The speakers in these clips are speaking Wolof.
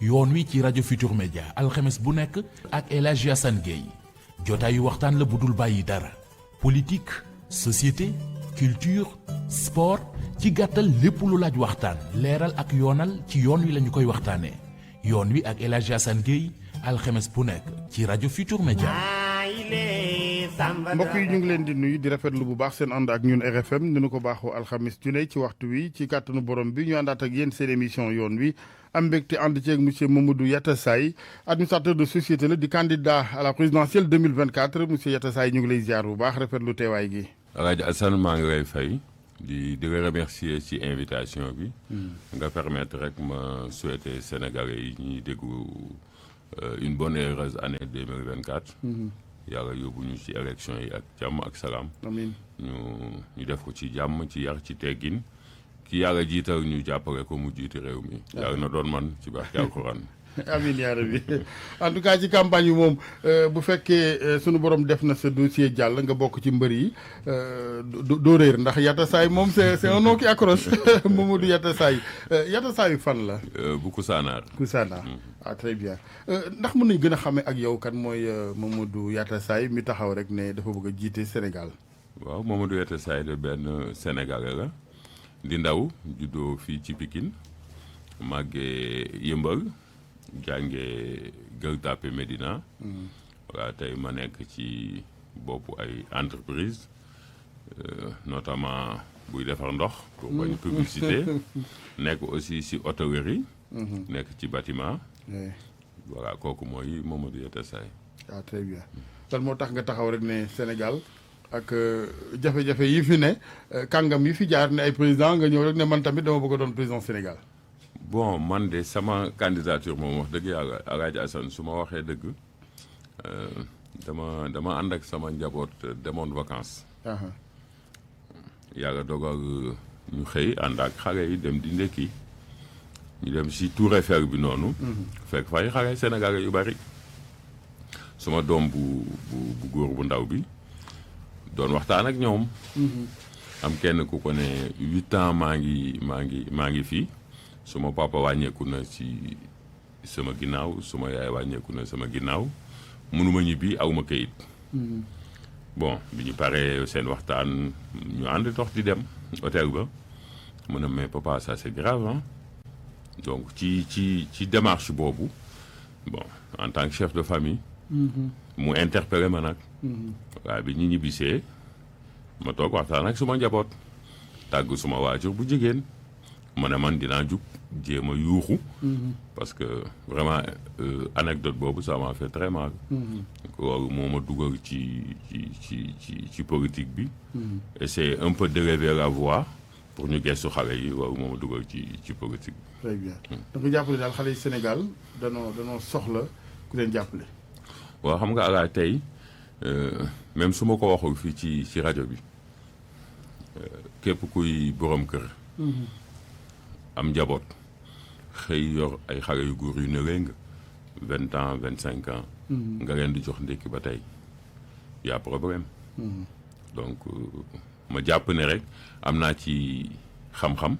yoon wi ci rajo Futur Média alxames bu nekk ak El Hadji Assane Gueye jotaayu waxtaan la bu dul bàyyi dara politique société culture sport ci gàttal lépp lu laaj waxtaan leeral ak yoonal ci yoon wi la ñu koy waxtaanee yoon wi ak El Hadji Assane Gueye alxames bu nekk ci rajo Futur Média. mbokk yi ñu ngi leen di nuyu di rafetlu bu baax seen ànd ak ñun RFM ni nu ko baaxoo alxamis ju ne ci waxtu wi ci kàttanu borom bi ñu àndaat ak yéen seen émission yoon wi am mbégte ànd ceeg monsieur Mamadou Yatassaye administrateur de société la di candidat à la présidentielle 2024 monsieur Yatassaye ñu ngi lay ziar bu baax rafetlu teewaay gi. Alaaji Assane maa ngi lay fay di la remercier ci invitation bi. nga permettre rek ma souhaiter Sénégalais yi ñuy déglu une bonne et heureuse année 2024. yàlla yóbbu ñu ci élection yi ak jàmm ak salaam. amiin ñu def ko ci jàmm ci yar ci teggin ki yàlla jiital ñu jàppale ko mu jiite réew mi. yàlla na doon man ci barke alxuraan. amiin yaa rabbi en tout cas ci campagne yi moom bu fekkee sunu borom def na sa dossier jàll nga bokk ci mbër yi doo réer ndax Yatassaye moom c'est un nom qui accroche Mamadou Yatassaye Yatassaye fan la. bu Kousanaar. Kousanaar ah très bien ndax mën nañ gën a xamee ak yow kan mooy Mamadou Yatassaye mi taxaw rek ne dafa bëgg a jiite Sénégal. waaw Mamadou Yatassaye de benn Sénégalais la di ndaw juddoo fii ci Pikine màggee Yëmbal. jànge Gueule Tapée Médina voilà tey ma nekk ci boppu ay entreprise notamment buy defar ndox pour bañ publicité nekk aussi ci hôtellerie nekk ci bâtiment voilà kooku mooy Mamadou Yatassaye. ah très bien lan moo tax nga taxaw rek ne Sénégal ak jafe-jafe yi fi ne kàngam yi fi jaar ne ay président nga ñëw rek ne man tamit dama bëgg a doon président Sénégal. bon man de sama candidature moom wax dëgg yàlla Alaaji Assane su ma waxee dëgg dama ànd ak sama njaboot demoon vacances. yàlla dogal ñu xëy ànd ak xale yi dem di ndekki ñu dem si Tour Eiffel bi noonu. fekk fay xale Sénégalais yu bari. suma doom bu góor bu ndaw bi doon waxtaan ak ñoom. am kenn ku ko ne 8 ans maa ngi fii. suma papa wàññeeku na ci sama ginnaaw suma yaay wàññeeku na sama ginnaaw mënuma ñibbi awma kayit. bon bi ñu paree seen waxtaan ñu ànd dox di dem hôtel ba mu ne mais papa ça c'est grave hein. donc ci démarche boobu bon en tant que chef de famille. mu interpellé ma nag. waaye bi ñu ñibbisee ma toog waxtaan ak suma njaboot tàggu suma waajur bu jigéen. ma ne man dinaa jug jéem a yuuxu. parce que vraiment anecdote boobu ça m'a fait très mal. loolu moo ma dugal ci politique bi. et c'est un peu d'élever la voix pour ñu gestu xale yi loolu moo ma dugal ci politique bi. très bien da nga jàppale daal xale yi Sénégal danoo soxla ku leen jàppale. waaw xam nga ala tey même su ma ko waxul fii ci rajo bi képp kuy borom kër. am njaboot xëy yor ay xale yu góor yu ne nga 20 ans 25 ans. nga leen di jox ndékki ba tey y a problème. donc ma jàpp ne rek am naa ci xam-xam.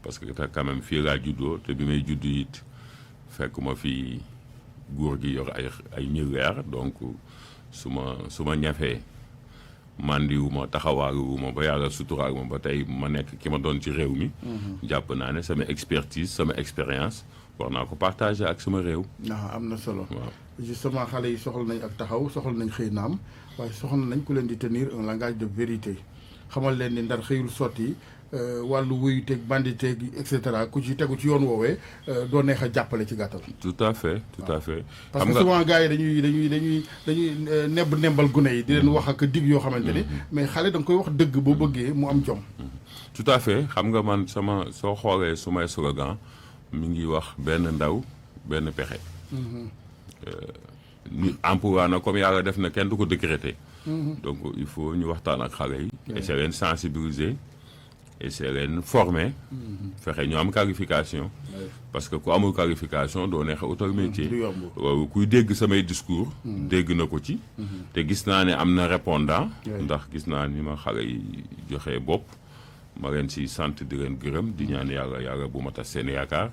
parce que quand même fii laa juddoo te bi may juddu it fekk ma fi góor gi yor ay ñëleer donc su ma ñafee. mandiwuma taxawaaluwuma ba yàlla suturaal ma ba tey ma nekk ki ma doon ci réew mi. jàpp naa ne sama expertise sama expérience war naa ko partager ak sama réew. am na solo. waaw justement xale yi soxla nañ ak taxaw soxla nañ xëy naam waaye soxla nañ ku leen di tenir un langage de vérité xamal leen ni ndar xëyul sotti wàllu wuyuteeg banditeeg et cetera ku ci tegu ci yoon woowee doo neex a jàppale ci gàttal. tout à fait tout à fait. parce que souvent gars yi dañuy nembal gune yi di leen wax ak dig yoo xamante ni mais xale da nga koy wax dëgg boo bëggee mu am jom. tout à fait xam nga man soo xoolee sumay slogan mi ngi wax benn ndaw benn pexe. ñu emploi na comme yàlla def na kenn du ko décréter. donc il faut ñu waxtaan ak xale yi. essayer leen sensibiliser. essayer leen former. fexe ñu am qualification. parce que ku amul qualification doo neex a utal métier. waaw kuy dégg samay discours. dégg na ko ci. te gis naa ne am na répondant. ndax gis naa ni ma xale yi joxe bopp. ma leen si sant di leen gërëm di ñaan yàlla bu ma tas seen yaakaar.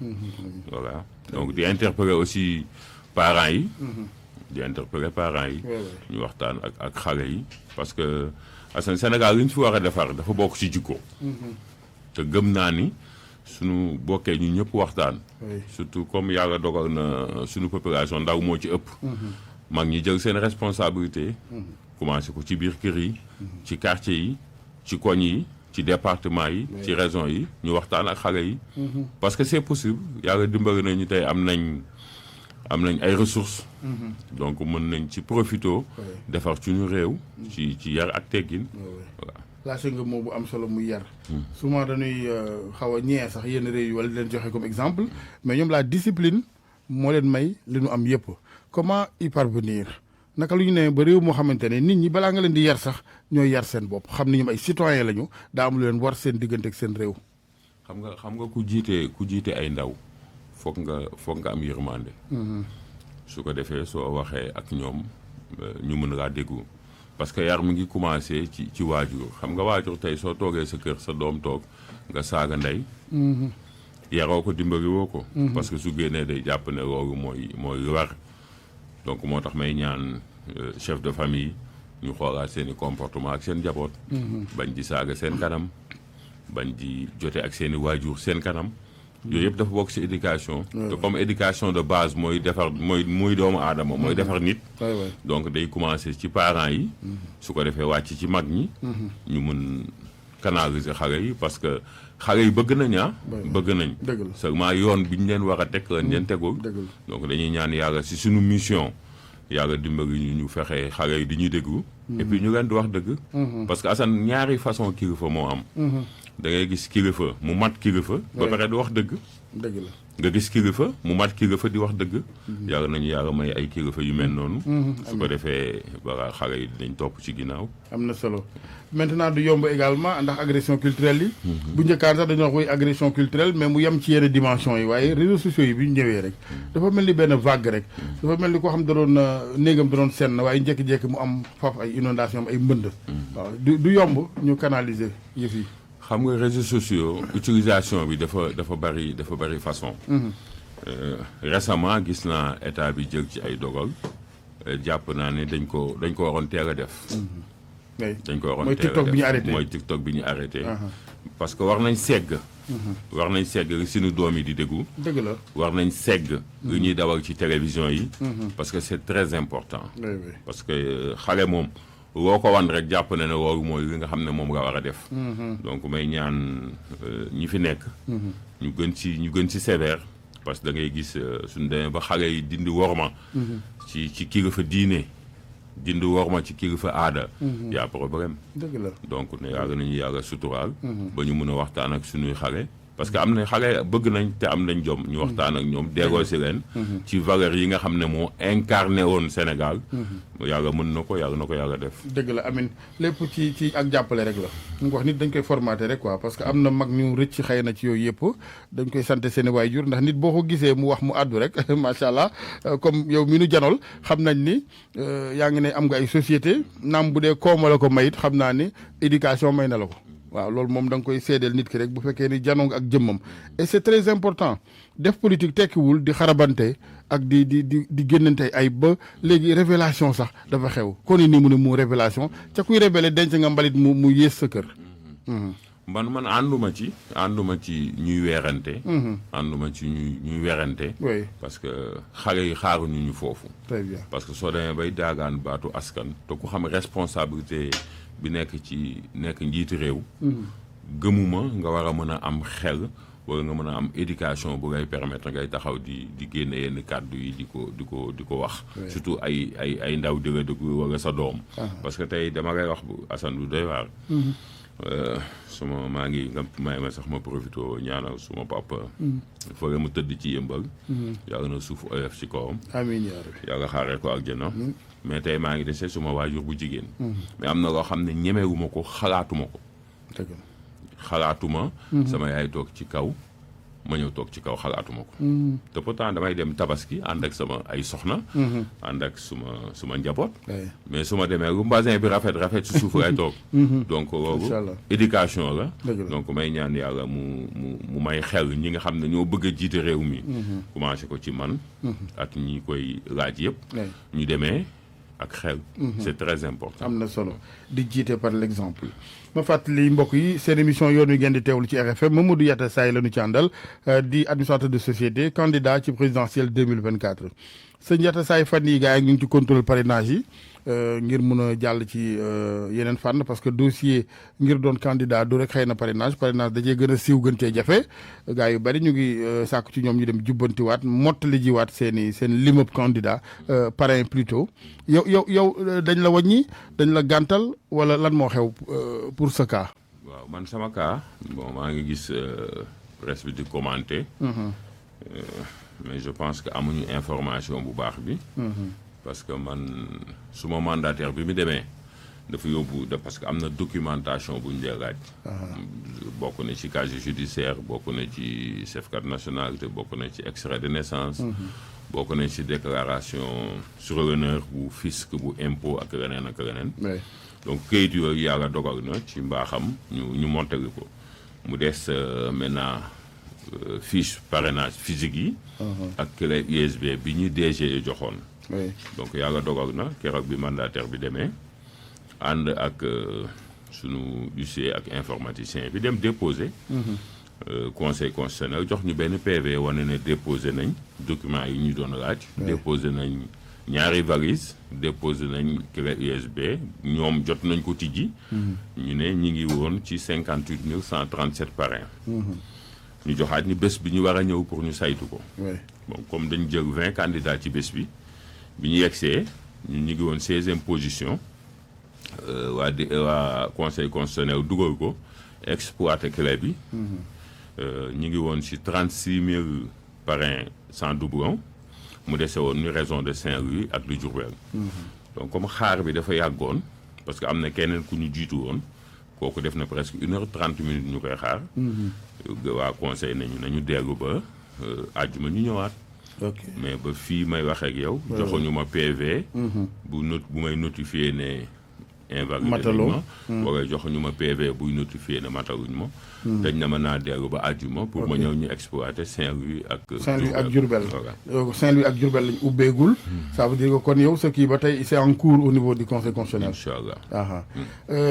Voilà donc di interpeller aussi parents yi. di interpeller parents yi. ñu waxtaan ak xale yi parce que Assane Sénégal li ñu fi war a defar dafa bokk ci jikko. te gëm naa ni suñu bokkee ñu ñëpp waxtaan. surtout comme yàlla dogal na suñu population ndaw moo ci ëpp. mag ñi jël seen responsabilité. commencé ko ci biir kër yi. ci quartier yi ci koñ yi ci département yi. ci région yi ñu waxtaan ak xale yi. parce que c'est possible yàlla dimbali nañu tey am nañ ay ressources. donc mën nañ ci profito. defar suñu réew. ci yar ak teggin. voilà. laajte nga moo bu am solo muy yar. souvent dañuy xaw a ñee sax yenn réew yi wala di leen joxe comme exemple mais ñoom la discipline moo leen may li ñu am yëpp comment y parvenir naka lu ñu ne ba réew moo xamante ne nit ñi balaa nga leen di yar sax ñooy yar seen bopp xam ni ñoom ay citoyen lañu daa am lu leen war seen diggante ak seen réew. xam nga ku jiite ay ndaw foog nga am yërmande. su ko defee soo waxee ak ñoom ñu mën laa déggu. parce que yar mi ngi commencé ci waajur xam nga waajur tey soo toogee sa kër sa doom toog nga saaga ndey. yaroo ko dimbali woo ko. parce que su génnee day jàpp ne loolu mooy war. donc moo tax may ñaan chef de famille ñu xoolaat seen i comportement ak seen njaboot. bañ di saaga seen kanam bañ di jote ak seen i waajur seen kanam. yooyu yëpp dafa bokk ci éducation. te comme éducation de base mooy defar muy doomu aadama mooy defar nit. donc day commencer ci parents yi. su ko defee wàcc ci mag ñi. ñu mën canaliser xale yi parce que xale yi bëgg nañ bëgg nañ. seulement yoon bi ñu leen war a teg lañ leen tegul. donc dañuy ñaan yàlla ci suñu mission yàlla dimbali ñu fexe xale yi di ñuy déglu. et puis ñu leen di wax dëgg. parce que Assane ñaari façon kilifa moo am. da ngay gis kilifa mu mat kilifa. ba pare di wax dëgg. dëgg la nga gis kilifa mu mat kilifa di wax dëgg. yàlla nañu yàlla may ay kilifa yu mel noonu. su ko defee voilà xale yi dinañ topp ci ginnaaw. am na solo maintenant du yomb également ndax agression culturelle yi. bu njëkkaan sax dañoo wax koy agression culturelle mais mu yem ci yenn dimension yi waaye réseaux sociaux yi bi ñu ñëwee rek. dafa mel ni benn vague rek. dafa mel ni koo xam da doon néegam da doon senn waaye njëkki-njëkki mu am faf ay inondation am ay mbënd. waaw du yomb ñu canaliser yëf yi. xam nga réseaux sociaux utilisation bi dafa bari façon. Récemment gis naa état bi jël ci ay dogal jàpp naa ne dañ ko waroon teel a def. dañ ko waroon teel a def mooy TikTok bi ñu arrêté. parce que war nañ segg. war nañ segg li suñu doom yi di déglu. dëgg la war nañ segg. li ñuy dawal ci télévision yi. parce que c'est très important. parce que xale moom. loo ko wan rek jàpp na ne loolu mooy li nga xam ne moom nga war a def. donc may ñaan ñi fi nekk. ñu gën ci sévère parce que da ngay gis suñu demee ba xale yi dindi worma. ci kilifa diine dindi worma ci kilifa aada. y'a problème. dëgg la donc ne yàlla nañu yàlla suturaal. ba ñu mun a waxtaan ak suñuy xale. parce que am na xale bëgg nañ te am nañ jom ñu waxtaan ak ñoom déggoo si leen. ci valeur yi nga xam ne moo incarné woon Sénégal. yàlla mën na ko yàlla def. dëgg la amin lépp ci ak jàppale rek la. ñu ko wax nit dañ koy formaté rek quoi parce que am na mag ñu rëcc xëy na ci yooyu yëpp dañ koy sant seen i waajur ndax nit boo ko gisee mu wax mu àddu rek macha allah comme yow mi nu janool xam nañ ni yaa ngi ne am nga ay société naam bu dee kooma la ko mayit xam naa ni éducation may na la ko. waaw loolu moom da nga koy seedeel nit ki rek bu fekkee ni janoo ak jëmmam et c'est très important def politique tekkiwul di xarabante ak di génnante ay ba léegi révélation sax dafa xew kon ni mu ne mu révélation ca kuy révélé denc nga mbalit mu yées sa kër. man ànduma ci ñuy weerante. ànduma ci ñuy werante. oui parce que xale yi xaaruñu ñu foofu. très bien parce que soo demee bay daagaan baatu askan te ku xam responsabilité. bi nekk njiiti réew. gëmuma nga war a mën a am xel wala nga mën a am éducation bu ngay permettre ngay taxaw di génne yenn kàddu yi di ko wax. surtout ay ndaw di la déglu wala sa doom. parce que tey dama ngay wax bu Assane du doy waar. maa ngi nga may ma sax ma profité ñaanal suma papa. fële mu tëdd ci yëmbal. yàlla na suuf oyof ci kawam. amiin yaa rabbi yàlla xaaree ko ak jëna mais tey maa ngi dese suma waajur bu jigéen. mais am na loo xam ne ñemewuma ko xalaatuma ko. xalaatuma. sama yaay toog ci kaw ma ñëw toog ci kaw xalaatuma ko. te pourtant damay dem tabaski ànd ak sama ay soxna. ànd ak suma njaboot. mais su ma demee lu mbasin bi rafet ci suuf lay toog. donc loolu éducation la. donc may ñaan yàlla mu may xel ñi nga xam ne ñoo bëgg a jiite réew mi. commencé ko ci man. ak ñi koy laaj yëpp. ñu demee ak xel. c'est très important. am na solo di jiite par l'exemple. ma fàttali mbokk yi seen émission yoon wi ngeen di teewlu ci RFM Mamadou Yatassaye la ñu ci àndal di administrateur de société candidat ci présidentielle 2024. sëñ Yatassaye fan yi gars yi ñu ngi ci contrôle parrainage yi ngir mun a jàll ci yeneen fànn parce que dossier ngir doon candidat du rek xëy na parrainage da cee gën a siiw gën cee jafe gars yu bari ñu ngi sàkku ci ñoom ñu dem jubbantiwaat mottali jiwaat seen limab candidat parrain plutôt yow dañ la wàññi dañ la gàntal wala lan moo xew pour ce cas. waaw man sama cas bon maa ngi gis presse bi di commenter. Mais je pense que amuñu information bu baax bi. parce que man suma mandataire bi mu demee dafa yóbbu parce que am na documentation bu ñu dee laaj. bokk na ci casier judiciaire bokk na ci certificat de nationalité bokk na ci extrait de naissance. bokk na ci déclaration sur l'honneur bu fisc bu impôt ak leneen ak leneen. donc këyit yooyu yàlla dogal na ci mbaaxam ñu montali ko mu des maintenant fiche parrainage physique yi. ak clé USB bi ñu DG joxoon. donc yàlla dogal na keroog bi mandataire bi demee ànd ak sunu huissier ak informaticien bi dem déposer. conseil constitutionnel jox ñu benn PV wane ne déposé nañ documents yi ñu doon laaj. déposé nañ ñaari valise déposé nañ clé USB ñoom jot nañ ko tijji. ñu ne ñi ngi woon ci 58 137 parrains. ñu joxaat ñu bés bi ñu war a ñëw pour ñu saytu ko. bon comme dañ jël 20 candidats ci bés bi ñu yegsee ñu ngi woon 16e position waa conseil constitutionnel dugal ko exploité clé bi. ñu ngi woon ci 36 000 parrains sans doublon mu dese woon ñu région de Saint-Louis ak du Diourbel. donc comme xaar bi dafa yàggoon parce que am na keneen ku ñu jiitu woon kooku def na presque 1h30 ñu koy xaar. waa conseil nañu dellu ba àjjuma ñu ñëwaat. mais ba fii may wax ak yow. joxuñu ma PV. bu may notifié ne. invalidé nañ ma wala joxuñu ma PV buy notifié ne mataluñ ma. dañ na ma naa dellu ba àjjuma pour ma ñëw ñu exploité Saint-Louis ak. Diourbel Saint-Louis ak Diourbel lañ ubbeegul. ça veut dire que kon yow sa kii ba tey c'est en cours au niveau du conseil constitutionnel. incha allah.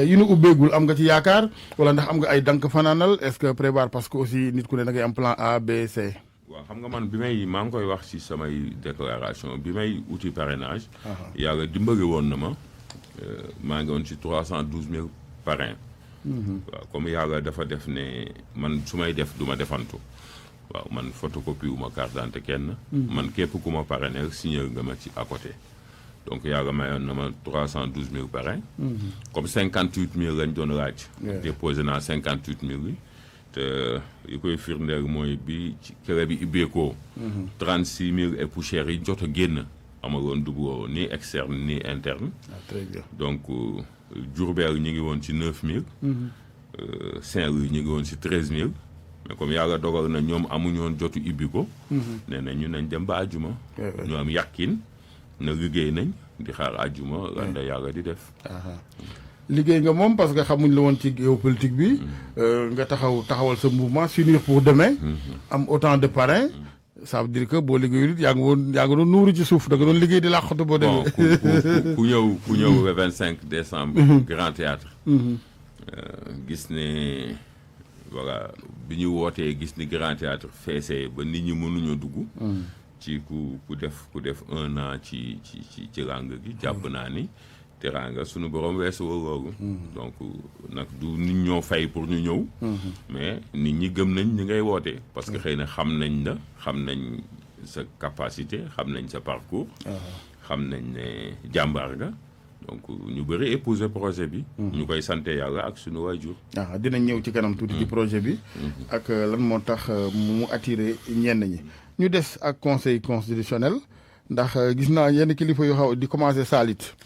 yi nu ubbeegul am nga ci yaakaar wala ndax am nga ay dank fanaanal est-ce que prévoir parce que aussi nit ku ne da ngay am plan A B C. waaw xam nga man maa ngi koy wax ci samay déclaration bi may uti parrainage. yàlla dimbali woon na ma. maa ngi woon ci 312 000 parrains. waaw comme yàlla dafa def ne man su may def du ma defantu. waaw man photocopie wu ma carte d'identité kenn. man képp ku ma parrainer signé nga ma ci à côté. donc yàlla mayoon na ma 312 000 parrains. comme 58 000 lañ doon laaj. déposé naa 58 000 yi. te li koy firndeel mooy bi ci clé bi ubbeekoo. 36 000 et poussières yi jot a génn. amaloon doublon ni externe ni interne. très bien. donc Diourbel ñu ngi woon ci 9000. Saint-Louis ñu ngi woon ci 13000. mais comme yàlla dogal na ñoom amuñu woon jotu ibbi ko. nee na ñu nañ dem ba àjjuma. ñu am yàqin na liggéey nañ di xaar àjjuma. lan la yàlla di def. liggéey nga moom parce que xamuñ la woon ci géopolitique bi. nga taxawal sa mouvement s'unir pour demain. am autant de parrains. ça veut dire que boo liggéeyul it yaa ngi doon nuuru ci suuf da nga doon liggéey di làqatu boo demee. ku ñëw le 25 décembre. Grand Théâtre gis ne voilà bi ñu wootee gis ni Grand Théâtre feesee ba nit ñi mënuñoo dugg. ci ku def 1 an ci langue gi jàpp naa ni teraanga sunu borom weesu loolu. donc nag du nit ñoo fay pour ñu ñëw. mais nit ñi gëm nañ ñi ngay woote. parce que xëy na xam nañ la xam nañ sa capacité xam nañ sa parcours. xam nañ ne jàmbaar nga. donc ñu bëri épouser projet bi. ñu koy sante yàlla ak sunu waajur. dinañ ñëw ci kanam tuuti ci projet bi. ak lan moo tax mu attiré ñenn ñi. ñu des ak conseil constitutionnel ndax gis naa yenn kilifa yu xaw di commencé saalit.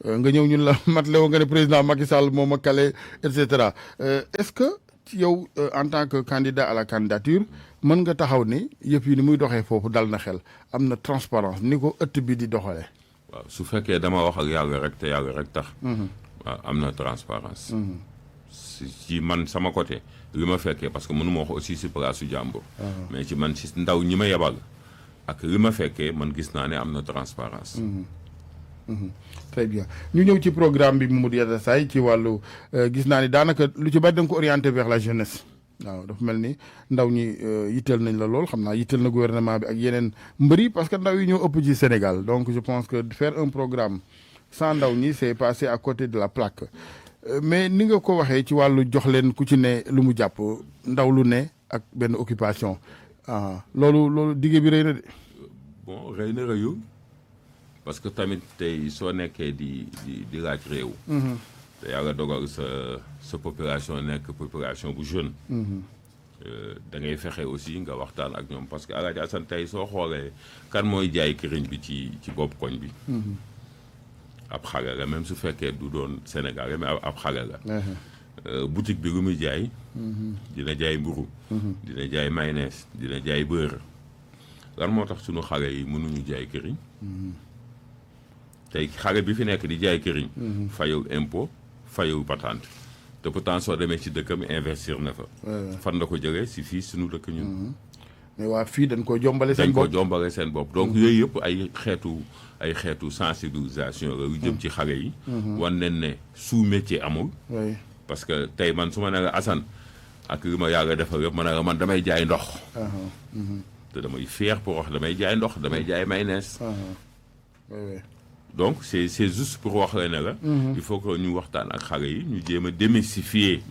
nga ñëw ñun la mat lewo nga ne président Macky Sall moom a kale et cetera est-ce que yow en tant que candidat à la candidature mën nga taxaw ni yëpp yi ni muy doxee foofu dal na xel am na transparence ni ko ëtt bi di doxalee. waaw su fekkee dama wax ak yàlla rek te yàlla rek tax. waaw am na transparence ci man sama côté li ma fekkee parce que mënu ma wax aussi si place su jàmbur. mais ci man si ndaw ñi ma yebal ak li ma fekkee man gis naa ne am na transparence. Très bien ñu ñëw ci programme bi Mamadou Yatassaye ci wàllu gis naa ni daanaka lu ci bari da nga ko orienté vers la jeunesse. waaw dafa mel ni ndaw ñi yitteel nañ la lool xam naa yitteel na gouvernement bi ak yeneen mbëri parce que ndaw yi ñoo ëpp ci Sénégal donc je pense que faire un programme sans ndaw ñi c'est passé à côté de la plaque mais ni nga ko waxee ci wàllu jox leen ku ci ne lu mu jàpp ndaw lu ne ak benn occupation loolu digge bi rëy na de. bon rëy na rëyu parce que tamit tey soo nekkee di laaj réew. te yàlla dogal sa population nekk population bu jeune. da ngay fexe aussi nga waxtaan ak ñoom parce que Alaaji Assane tey soo xoolee kan mooy jaay këriñ bi ci bopp koñ bi. ab xale la même su fekkee du doon Sénégal mais ab xale la. boutique bi lu muy jaay. dina jaay mburu dina jaay mayonnaise dina jaay beurre. lan moo tax sunu xale yi mënuñu jaay këriñ. tey xale bi fi nekk di jaay këriñ. fayul impôt fayul patente te pourtant soo demee ci dëkkam investir na fa. fan la ko jëlee si fii suñu dëkk ñun. mais waa fii dañ ko jombale seen bopp dañ ko jombale seen bopp donc yooyu yëpp ay xeetu sensibilisation la yu jëm ci xale yi. wan leen ne sous métier amul. parce que tey man su ma nee la Assane ak li ma yàlla defal yëpp ma ne la man damay jaay ndox. te damay fier pour wax damay jaay ndox damay jaay mayonnaise. donc c'est juste pour wax la ne la. il faut que ñu waxtaan ak xale yi ñu jéem a démystifier.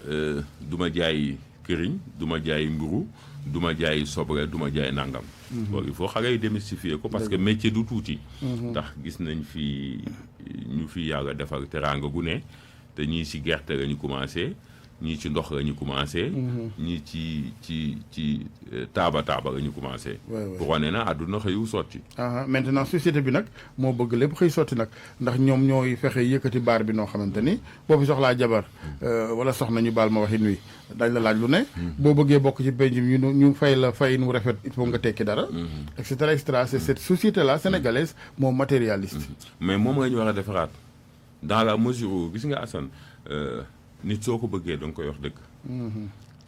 du ma jaay këriñ du ma jaay mburu du ma jaay sobre du ma jaay nangam. loolu il faut xale yi démystifier ko parce que métier du tuuti. ndax gis nañ fi ñu fi yàlla defal teraanga gu ne te ñii ci gerte la ñu commencé ñii ci ndox la ñu commencé. ñii ci taaba la ñu commencé. pour wane na àdduna xëyu sotti. maintenant société bi nag moo bëgg lépp xëy sotti nag ndax ñoom ñooy fexe yëkkati baar bi noo xamante ni boo fi soxlaa jabar wala soxna ñu baal ma waxin wi dañ la laaj lu ne. boo bëggee bokk ci penc mi ñu fay la fay nu rafet il faut nga tekki dara. et cetera et cetera c'est cette société là sénégalaise moo matérialiste. mais moom nga ñu war a defaraat dans la mesure où gis nga Assane. nit soo ko bëggee da nga koy wax dëgg.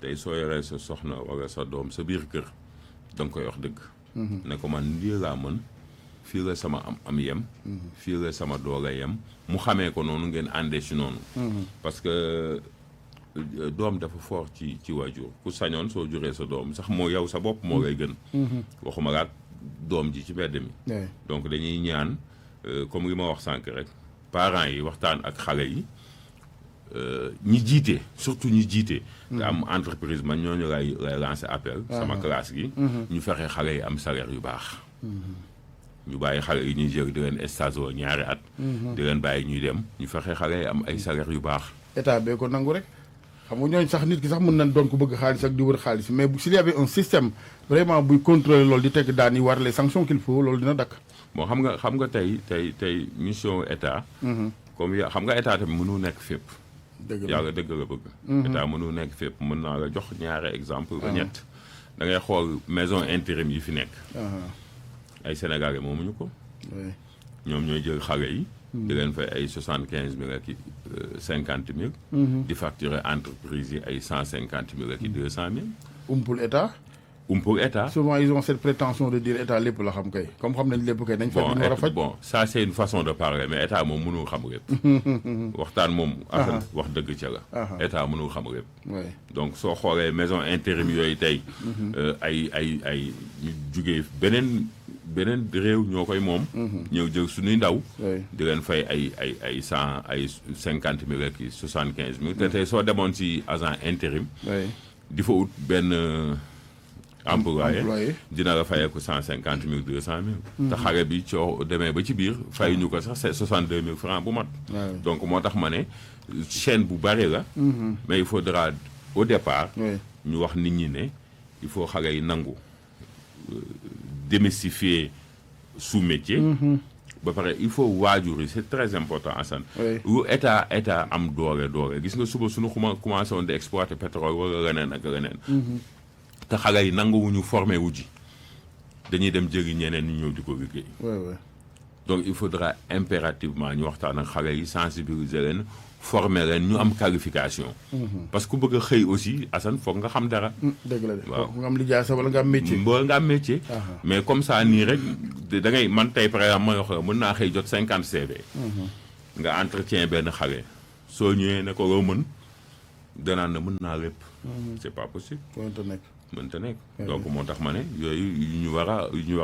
tey soo yoree sa soxna wala sa doom sa biir kër da nga koy wax dëgg. ne ko man lii laa mën fii la sama am yem. fii la sama doole yem mu xamee ko noonu ngeen àndee si noonu. parce que doom dafa fort ci waajur ku sañoon soo juree sa doom sax moo yow sa bopp moo lay gën. waxuma laat doom ji ci mbedd mi. donc dañuy ñaan comme li ma wax sànq rek parents yi waxtaan ak xale yi. ñi jiite surtout ñi jiite. nga am entreprise man ñooñu lay lancer appel. sama classe gi. ñu fexe xale yi am salaire yu baax. ñu bàyyi xale yi ñuy jël di leen stage ñaari at. di leen bàyyi ñuy dem ñu fexe xale yi am ay salaire yu baax. état bee ko nangu rek xam nga ñooñu sax nit ki sax mën nañ doon ko bëgg xaalis ak di wër xaalis mais s'il y avait un système vraiment buy contrôler loolu di teg daan yi war les sanctions qu'il faut loolu dina dakk. bon xam nga tey mission état. comme xam nga état tamit mënu nekk fépp. yàlla dëgg la bëgg. état mënu nekk fépp mën naa la jox ñaari exemple ba ñett da ngay xool maison intérim yi fi nekk. ay sénégalais moomuñu ko. ñoom ñooy jël xale yi. di leen fay ay 75 000 ak 50 000. di facturer entreprise yi ay 150 000 ak 200 000. Umpul état. Souvent ils ont cette prétention de dire état lépp la xam kay comme xam nañ lépp kay nañ fa ñu war a faj. bon ça c'est une façon de parler mais état moom mënul xam lépp. waxtaan moom. wax dëgg ca la. état mënul xam lépp. donc soo xoolee maison intérim yooyu tey. ay ñu jugee beneen réew ñoo koy moom. ñëw jël suñuy ndaw. di leen fay ay 50 000 ak 75 000. te tey soo demoon ci agent intérim. di fa ut benn. employé dina la fayee ko 150 000 200 000. te xale bi coo demee ba ci biir fay ñu ko sax c'est 62 000 francs bu mat. donc moo tax ma ne chaîne bu bari la. mais il faudra au départ. ñu wax nit ñi ne il faut xale yi nangu démystifier sous-métier. ba pare il faut waajur yi c'est très important Assane. Oui. lu état am doole gis nga suba suñu commencé woon di exploiter pétrole wala leneen ak leneen. te xale yi nanguwuñu formé wu ji dañuy dem jëri ñeneen ñu ñëw di ko liggéey. oui. donc il faudra impérativement ñu waxtaan ak xale yi sensibiliser leen former leen ñu am qualification. parce que ku bëgg a xëy aussi Assane foog nga xam dara. dëgg la de. waaw nga am lijaasa wala nga am métier. mbool nga am métier. mais comme ça nii rek da ngay man tey par exemple ma wax mën naa xëy jot 50 CV. nga entretien benn xale soo ñëwee ne ko loo mën danaan na mën naa lépp. c'est pas possible. mënta nekk. donc moo tax ma ne yooyu yu ñu war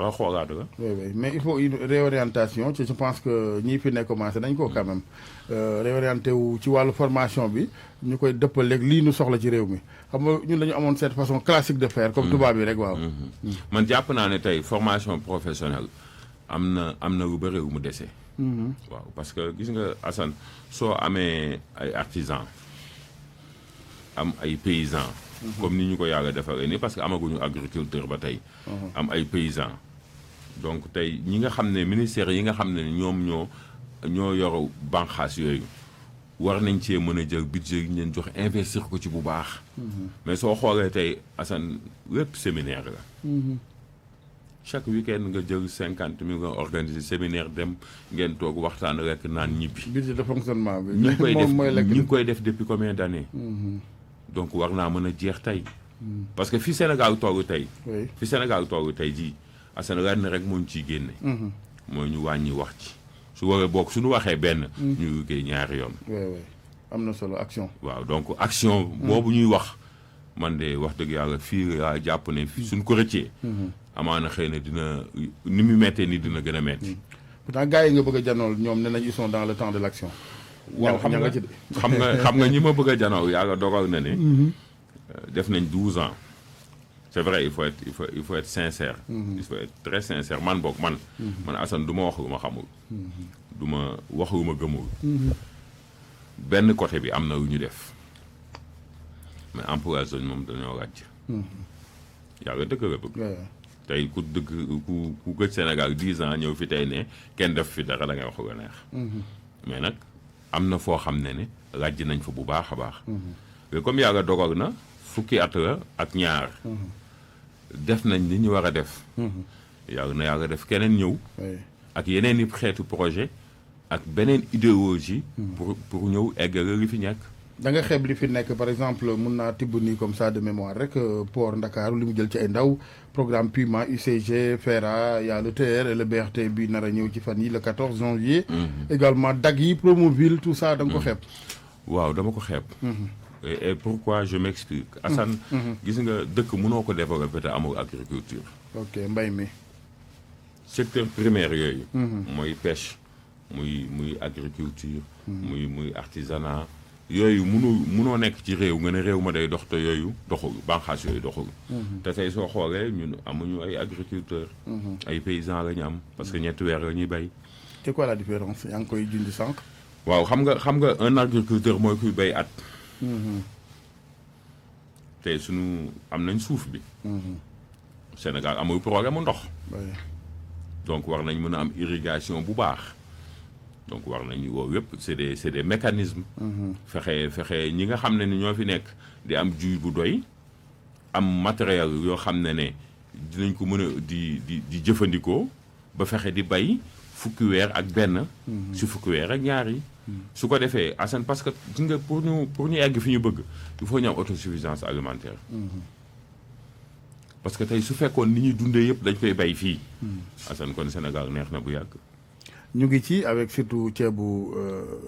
a xoolaat la. oui mais il faut une réorientation je pense que ñii fi ne commencé nañ ko quand même réorienté wu ci wàllu formation bi ñu koy dëppaleeg lii nu soxla ci réew mi xam nga ñun dañu amoon cette façon classique de faire. comme tubaab yi rek waaw. man jàpp naa ne tey formation professionnelle am na lu bëri lu mu dese. waaw parce que gis nga Assane soo amee ay artisans am ay paysans. comme ni ñu ko yàlla defaree nii parce que amaguñu agriculteur ba tey. am ay paysans. donc tey ñi nga xam ne ministère yi nga xam ne ñoom ñoo yor banqaas yooyu war nañ cee mën a jël budget yi ñu leen jox investir ko ci bu baax. mais soo xoolee tey Assane lépp séminaire la. chaque week-end nga jël 50 000 nga organiser séminaire dem ngeen toog waxtaan rek naan ñibbi. budget de fonctionnement bi. ñu ngi koy def depuis combien d'années. donc war naa mën a jeex tey. parce que fi Sénégal toogu tey. fi Sénégal toogu tey jii Assane lenn rek moo ñu ciy génne. mooy ñu wàññi wax ci su waree bokk suñu waxee benn. ñu liggéey ñaari yoon. oui am na solo action. waaw donc action boobu ñuy wax man de wax dëgg yàlla fii laa jàpp ne fii suñ ko rëccee. amaana xëy na dina ni mu méttee ni dina gën a métti. pourtant gars yi nga bëgg a janool ñoom ne nañ ils sont dans le temps de l'action. waaw xam nga ñi ma bëgg a janoo yàlla dogal na ne. def nañ 12 ans. c'est vrai il faut être sincère. il faut être très sincère man boog man Assane du ma wax lu ma xamul. du ma wax lu ma gëmul. benn côté bi am na lu ñu def mais emploi zone moom dañoo wàcc. yàlla dëgg la bëgg. tey ku gëj Sénégal 10 ans ñëw fi tey ne kenn def fi dara da ngay wax lu neex. mais nag am na foo xam ne lajj nañ fa bu baax a baax. mais comme yàlla dogal na fukki at la ak ñaar. def nañ li ñu war a def. yàlla def keneen ñëw. ak yeneen i xeetu projet ak beneen idéologie. pour ñëw eggale li fi nekk. da nga xeeb li fi nekk par exemple mun naa tibb nii comme ça de mémoire rek port Ndakaaru li mu jël ci ay ndaw programme Puma UCG FERA y a le TER et le BRT bi nar a ñëw ci fan yi le 14 janvier. également DAG yi Promoville tout ça da nga ko xeeb. waaw dama ko xeeb. et pourquoi je m'explique. Assane. gis nga dëkk mënoo ko développer te amul agriculture. ok mbay mi. secteur primaire yooyu. mooy pêche muy agriculture. muy artisanat. yooyu munoo nekk ci réew nga ne réew ma day dox te yooyu doxul banqaas yooyu doxul. te tey soo xoolee ñun amuñu ay agriculteurs. ay paysans la ñu am parce que ñetti weer la ñuy bay. c'est quoi la différence yaa ngi koy junj sànq. waaw xam nga un agriculteur mooy kuy bay at. tey sunu am nañ suuf bi. Sénégal amul problème mu ndox. donc war nañ mën a am irrigation bu baax. donc war nañu woo yëpp c'est des mécanismes. fexe ñi nga xam ne ni ñoo fi nekk di am jiw bu doy am matériel yoo xam ne dinañ ko mën a di jëfandikoo ba fexe di bay fukki weer ak benn. si fukki weer ak ñaar yi. su ko defee Assane parce que gis nga pour ñu egg fi ñu bëgg il faut ñu am autosuffisance alimentaire. parce que tey su fekkoon ni ñuy dundee yëpp dañ koy bay fii. Assane kon Sénégal neex na bu yàgg. ñu ngi ci avec surtout ceebu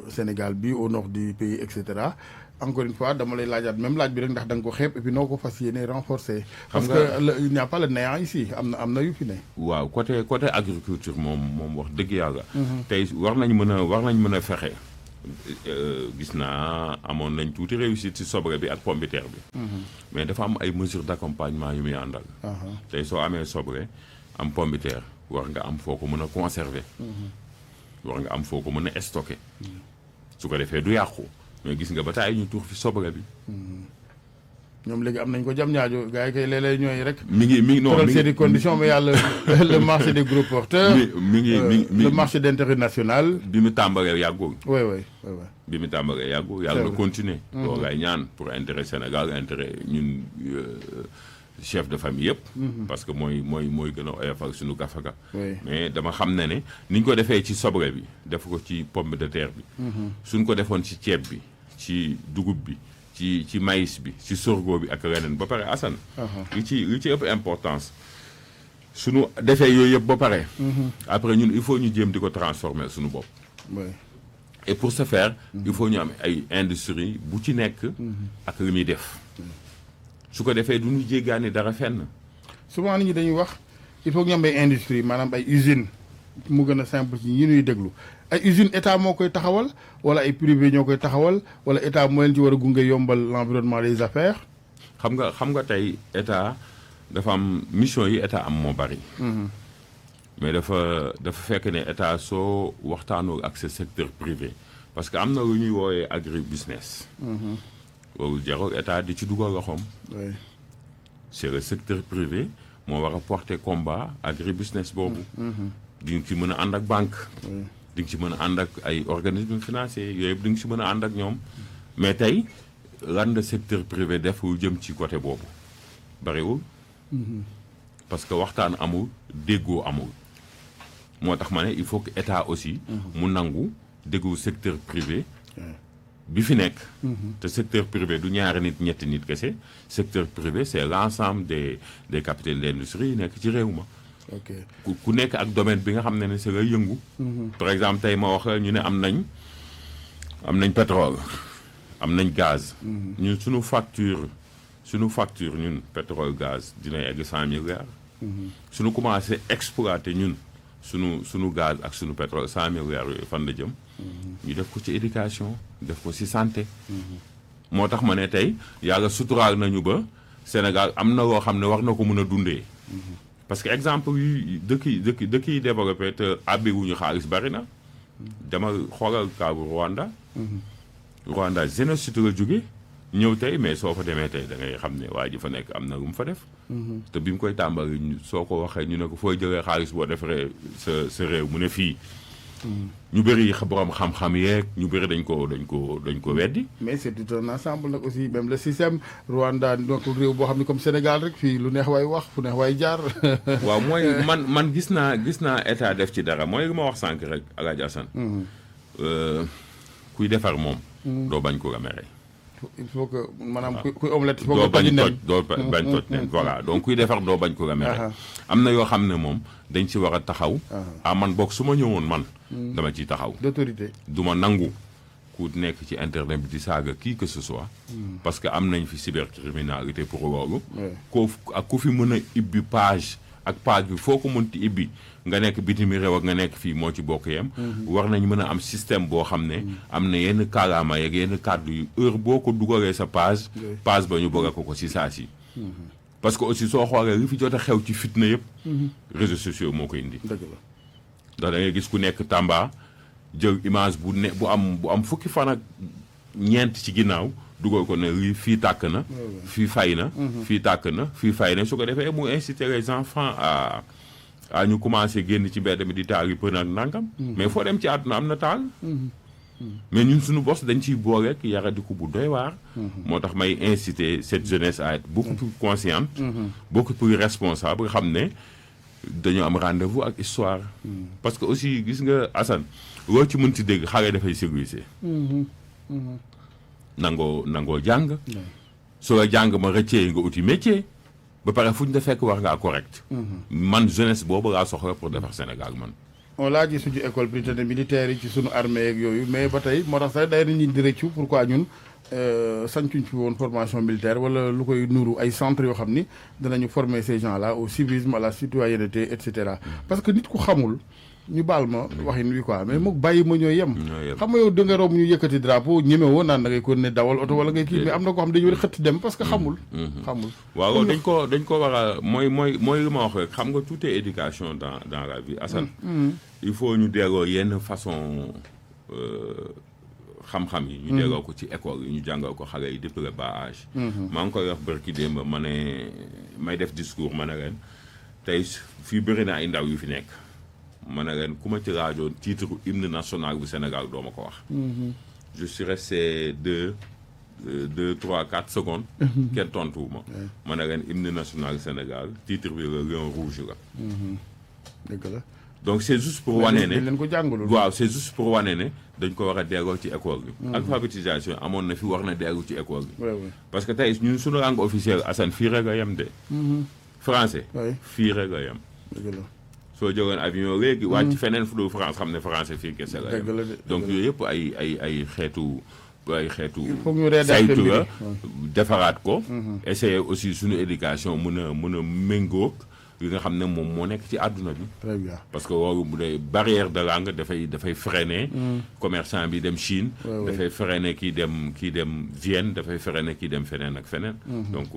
Sénégal bi au nord du pays et cetera encore une fois dama lay laajaat même laaj bi rek ndax da nga ko xeeb et puis noo ko fas yéene renforcer. parce que il n'y a pas le néant ici am na yu fi ne. waaw côté agriculture moom wax dëgg yàlla. tey war nañ mën a fexe. gis naa amoon nañ tuuti réussite ci soble bi ak pomme de terre bi. mais dafa am ay mesures d'accompagnement yu muy àndal. tey soo amee soble am pomme de terre war nga am foo ko mën a conserver. war nga am foo ko mën a stocké. su ko defee du yàqu mais gis nga ba taay ñu tuur fi soble bi. ñoom léegi am nañ ko jam ñaajo gars yi kay léeg-léeg ñooy rek. mi ngi non mi ngi conditions mais yàlla le marché des gros porteurs. mi ngi le marché d'intérêt national. bi mu tàmbalee yàggul. oui. bi mu tàmbalee yàggul yàlla na continuer. loolu lay ñaan pour intérêt Sénégal intérêt ñun chef de famille yëpp. parce que mooy gën a oyofal suñu gafaga. mais dama xam ne ni ñu ko defee ci soble bi def ko ci pomme de terre bi. suñ ko defoon ci ceeb bi ci dugub bi. ci maïs bi ci sorgho bi ak leneen ba pare Assane. li ci ëpp importance suñu defee yooyu yëpp ba pare. après ñun il faut ñu jéem di ko transformer suñu bopp. et pour ce faire. il faut ñu am ay industrie bu ci nekk. ak li muy def. su ko defee du ñu jéggaani dara fenn. souvent nit ñi dañuy wax il faut que ñu am ay industrie maanaam ay usines mu gën a simple ci ñi ñuy déglu. ay usine état moo koy taxawal wala ay privé ñoo koy taxawal wala état moo leen ci war a gunge yombal l'environnement des affaires. xam nga tey état dafa am mission yi état am moo bari. mais dafa fekk ne état soo waxtaanoo ak sa secteur privé parce que am na lu ñuy woowee agri business. loolu jarul état di ci dugal loxoom. c'est le secteur privé moo war a porter combat agri business boobu. di nga ci mën a ànd ak banque. di nga ci mën a ànd ak ay organismes financiers yooyu yëpp di nga ci mën a ànd ak ñoom mais tey lan la secteur privé def lu jëm ci côté boobu bariwul. parce que waxtaan amul déggoo amul. moo tax ma ne il faut que état aussi. mu nangu déggu secteur privé. bi fi nekk. te secteur privé du ñaari nit ñetti nit kese secteur privé c'est l'ensemble des capitales d'industrie yi nekk ci réew ma. ku nekk ak domaine bi nga xam ne si lay yëngu. par exemple tey ma wax ñu ne am nañ pétrole am nañ gaz. ñun suñu facture ñun pétrole gaz dina egg 100 milliards. suñu commencé exploiter ñun suñu gaz ak suñu pétrole 100 milliards yooyu fan la jëm. ñu def ko ci éducation def ko ci santé. moo tax ma ne tey yàlla suturaal nañu ba Sénégal am na loo xam ne war na ko mën a dundee. parce que exemple yi dëkk yi développé te àbbi wuñu xaalis bari na. dama xoolal kaabu Rwanda. Rwanda génocide la jóge ñëw tey mais soo fa demee tey da ngay xam ne waa ji fa nekk am na lu mu fa def. te bi mu koy tàmbali soo ko waxee ñu ne ko fooy jëlee xaalis boo defaree sa réew mu ne fii. ñu bëri borom xam-xam yeeg ñu bëri dañ ko weddi. mais c'est tout un ensemble nag aussi même le système Rwanda donc réew boo xam ne comme Sénégal rek fii lu neex waay wax fu neex waay jaar. waaw mooy man gis naa état def ci dara mooy li ma wax sànq rek El Hadj Assane. kuy defar moom. doo bañ ko mere. il faut que maanaam kuy omelette. doo bañ toj nen voilà donc kuy defar doo bañ ko mere. am na yoo xam ne moom dañ ci war a taxaw. man boog su ma ñëwoon man. dama ciy taxaw. d'autorité du ma nangu ku nekk ci internet bi di saaga qui que ce soit. parce que am nañ fi cybercriminalité pour loolu. ku fi mën a ibbi page ak page bi foo ko mënti ibbi nga nekk bitimi réew ak nga nekk fii moo ci bokk yem. war nañ mën a am système boo xam ne. am na yenn kàllaama yeeg yenn kàddu yu heure boo ko dugalee sa page ba ñu bëgg ko si saa si. parce que aussi soo xoolee li fi jot a xew ci fitna yëpp. réseaux sociaux moo ko indi. dëgg la ndax da ngay gis ku nekk Tamba jël image bu am fukki fan ak ñeent ci ginnaaw dugal ko ne lii fii tàkk na. fii fay na. fii tàkk na fii fay na su ko defee mu inciter les enfants à ñu commencer génn ci mbedd mi di taal yi pën ak nangam. mais foo dem ci àdduna am na taal. mais ñun suñu bos dañ ciy boole rek yaradiku bu doy waar. moo tax may inciter cette jeunesse à être beaucoup plus consciente. beaucoup plus responsable xam ne dañoo am rendez-vous ak histoire. parce que aussi gis nga Assane loo ci mën ci dégg xale dafay civilisé. nangoo jàng. soo la jàng ma rëccee nga uti métier. ba pare fu ñu la fekk war ngaa correct. man jeunesse boobu laa soxla pour defar Sénégal man. on laa ji suñu école prytanée militaire yi ci suñu armée yeeg yooyu mais ba tey moo tax sax day nañ ñi di rëccu pourquoi ñun sañcuñ fi woon formation militaire wala lu koy nuru ay centres yoo xam ni danañu former ces gens là au civisme à la citoyenneté et cetera. parce que nit ku xamul ñu baal ma waxin wi quoi mais mook bàyyi ma ñooy yem. xam nga yow da nga romb ñu yëkkati drapeau ñeme woo naan da ngay ko ne dawal oto wala ngay kii mais am na ko xam dañu war a xëtt dem parce que xamul. waaw dañ ko war a mooy li ma wax rek xam nga tout est éducation dans la vie Assane. il faut ñu delloo yenn façon xam-xam yi. ñu delloo ko ci école yi ñu jàngal ko xale yi depuis le bas âge. maa ngi koy wax barki démb ma ne may def discours ma ne leen tey fii bëri na ay ndaw yu fi nekk ma ne leen ku ma ci laajoon titre hymne national bu Sénégal doo ma ko wax. je suis resté 2, 3, 4 secondes. kenn tontuwu ma. ma ne leen hymne national Sénégal titre bi la lion rouge la. dëgg la. donc c'est juste pour wane ne leen ko jàngalul. waaw c'est juste pour wane ne dañ ko war a delloo ci école bi. alphabétisation amoon na fi war na dellu ci école bi. parce que tey ñun suñu langue officielle Assane fii rek a yem de. français. fii rek a yem. dëgg la. soo jógoon avion léegi. wàcc feneen fu dul France xam ne français fii kese la yem. donc yooyu yëpp ay xeetu. saytu la defaraat ko. essayer aussi suñu éducation mën a méngóog li nga xam ne moom moo nekk ci àdduna bi. très bien parce que woowu bu dee barrière de langue dafay freiner. commerçant bi dem Chine. dafay freiner kii dem Vienne dafay freiner kii dem feneen ak feneen. donc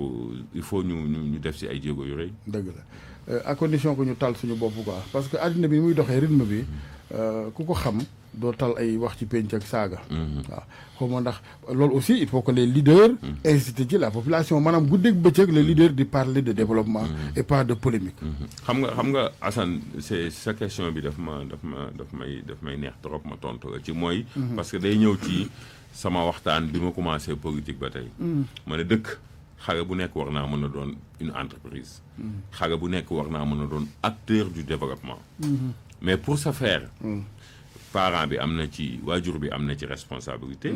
il faut ñu def si ay jéego yu rëy. dëgg la à condition que ñu tal suñu bopp quoi parce que àddina bi muy doxee rythme bi ku ko xam doo tal ay wax ci penc ak saaga. waaw xaw ma ndax loolu aussi il faut que les leaders. inciter ci la population maanaam guddeeg bëccëg les leaders di parler de développement. et pas de polémique. xam nga Assane c'est sa question bi daf may neex trop ma tontu la ci mooy. parce que day ñëw ci sama waxtaan bi ma commencé politique ba tey. ma ne dëkk xale bu nekk war naa mën a doon une entreprise. xale bu nekk war naa mën a doon acteur du développement. mais pour ce faire. parent bi am na ci waajur bi am na ci responsabilité.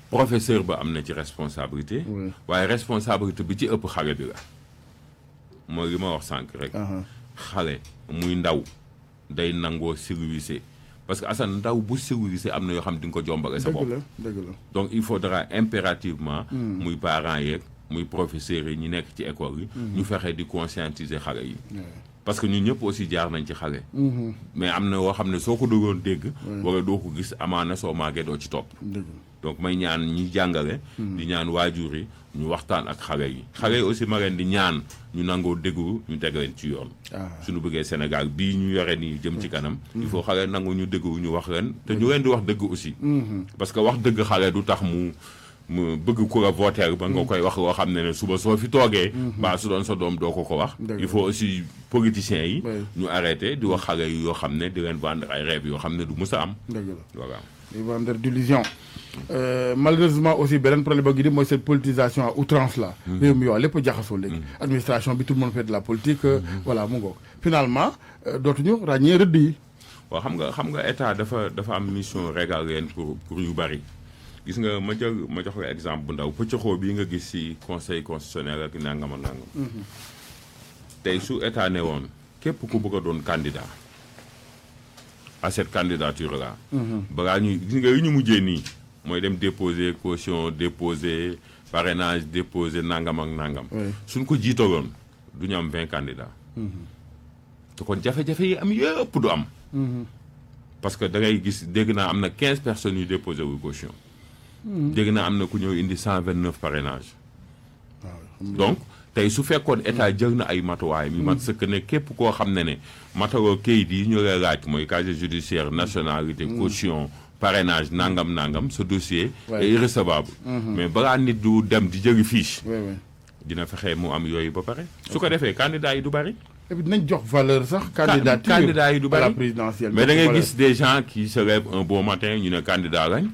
professeur ba am na ci responsabilité. waaye responsabilité bi ci ëpp xale bi la. mooy li ma wax sànq rek. xale muy ndaw day nangoo civilisé parce que Assane ndaw bu civilisé am na yoo xam di nga ko jombale sa bopp. dëgg la donc il faudra impérativement. muy parents yeeg muy professeurs yi ñu nekk ci école yi. ñu fexe di conscientiser xale yi. parce que ñun ñëpp aussi jaar nañ ci xale. mais am na yoo xam ne soo ko dogoon dégg. wala doo ko gis amaana soo màggee doo ci topp. donc may ñaan ñi jàngale. di ñaan waajur yi ñu waxtaan ak xale yi. xale yi aussi ma leen di ñaan ñu nangoo déggu ñu teg leen ci yoon. suñu bëggee Sénégal bii ñu yore nii jëm ci kanam. il faut xale nangu ñu déggu ñu wax leen te ñu leen di wax dëgg aussi. parce que wax dëgg xale du tax mu bëgg ku la voter ba nga koy wax loo xam ne suba soo fi toogee. ba su doon sa doom doo ko wax. il faut aussi politiciens yi. ñu arrêté di wax xale yi yoo xam ne di leen vendre ay rêve yoo xam ne du mës a am. dëgg la voilà. di vendre d'illusion. Malheureusement aussi beneen problème ba gi di mooy cette politisation à outrance là. réew mi yow lépp jaxasoo léegi. administration bi tout le monde fait de la politique. voilà mu ngoog finalement dootuñu ràññee rëdd yi. waaw xam nga état dafa am mission régalienne pour yu bari. gis nga ma jox la exemple bu ndaw pëccëxoo bii nga gis ci conseil constitutionnel ak nangam ak nangam. tey su état ne woon képp ku bëgg a doon candidat à cette candidature là. balaa ñuy gis nga yu ñu mujjee nii mooy dem déposer caution déposer parrainage déposer nangam ak nangam. suñ ko jiitaloon du ñu am 20 candidats. te kon jafe-jafe yi am yëpp du am. parce que da ngay gis dégg naa am na 15 personnes yu déposé wu caution. dégg naa am na ku ñëw indi 129 parrainage. donc tey su fekkoon état jël na ay matuwaay mi mat sëkk ne képp koo xam ne matawoo kayit yi ñu lay laaj mooy casier judiciaire nationalité caution parrainage nangam ce dossier est irrecevable. mais balaa nit du dem di jëli fiche. dina fexe mu am yooyu ba pare. su ko defee candidat yi du bari. et puis dinañ jox valeur sax. candidat yi du bari mais da ngay gis des gens qui se lèvent un beau matin ñu ne candidat lañ.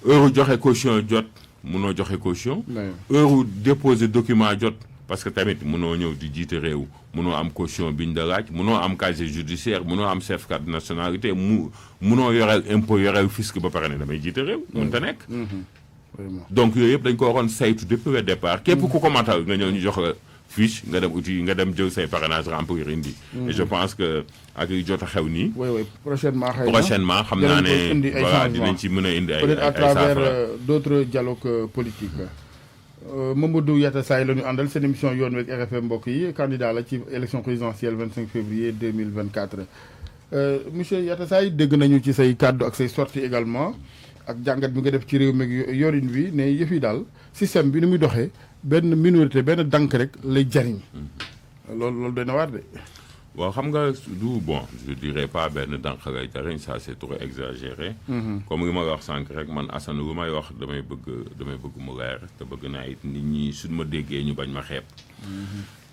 heure joxe caution jot mënoo joxe caution. heure déposer document jot. parce que tamit mënoo ñëw di jiite réew mënoo am caution biñ da laaj mënoo am casier judiciaire mënoo am certificat de nationalité mënoo yoreel impôt yoreel fisc ba pare ne damay jiite réew. mënta nekk. donc yooyu yëpp dañ ko waroon saytu depuis le départ. képp ku ko matal nga ñëw ñu jox la fiche nga dem uti nga dem jël say parrainage remplir indi. et je pense que ak yu jot a xew nii. prochainement xam naa ne voilà dinañ ci mën a indi ay peut-être à travers d'autres dialogues politiques. Mamadou Yatassaye la ñu àndal seen émission yoon week RFM mbokk yi candidat la ci élection présidentielle 25 février 2024. monsieur Yatassaye dégg nañu ci say kàddu ak say sorties également ak jàngat bi nga def ci réew mi yorin wi ne yëf yi daal système bi ni muy doxee benn minorité benn dank rek lay jariñ loolu doy na waar de. waaw xam nga du bon je dirais pas benn dànqaray darañ ça c'est trop exagéré. comme li ma wax sànq rek man Assane lu may wax damay bëgg mu leer te bëgg naa it nit ñi suñ ma déggee ñu bañ ma xeeb.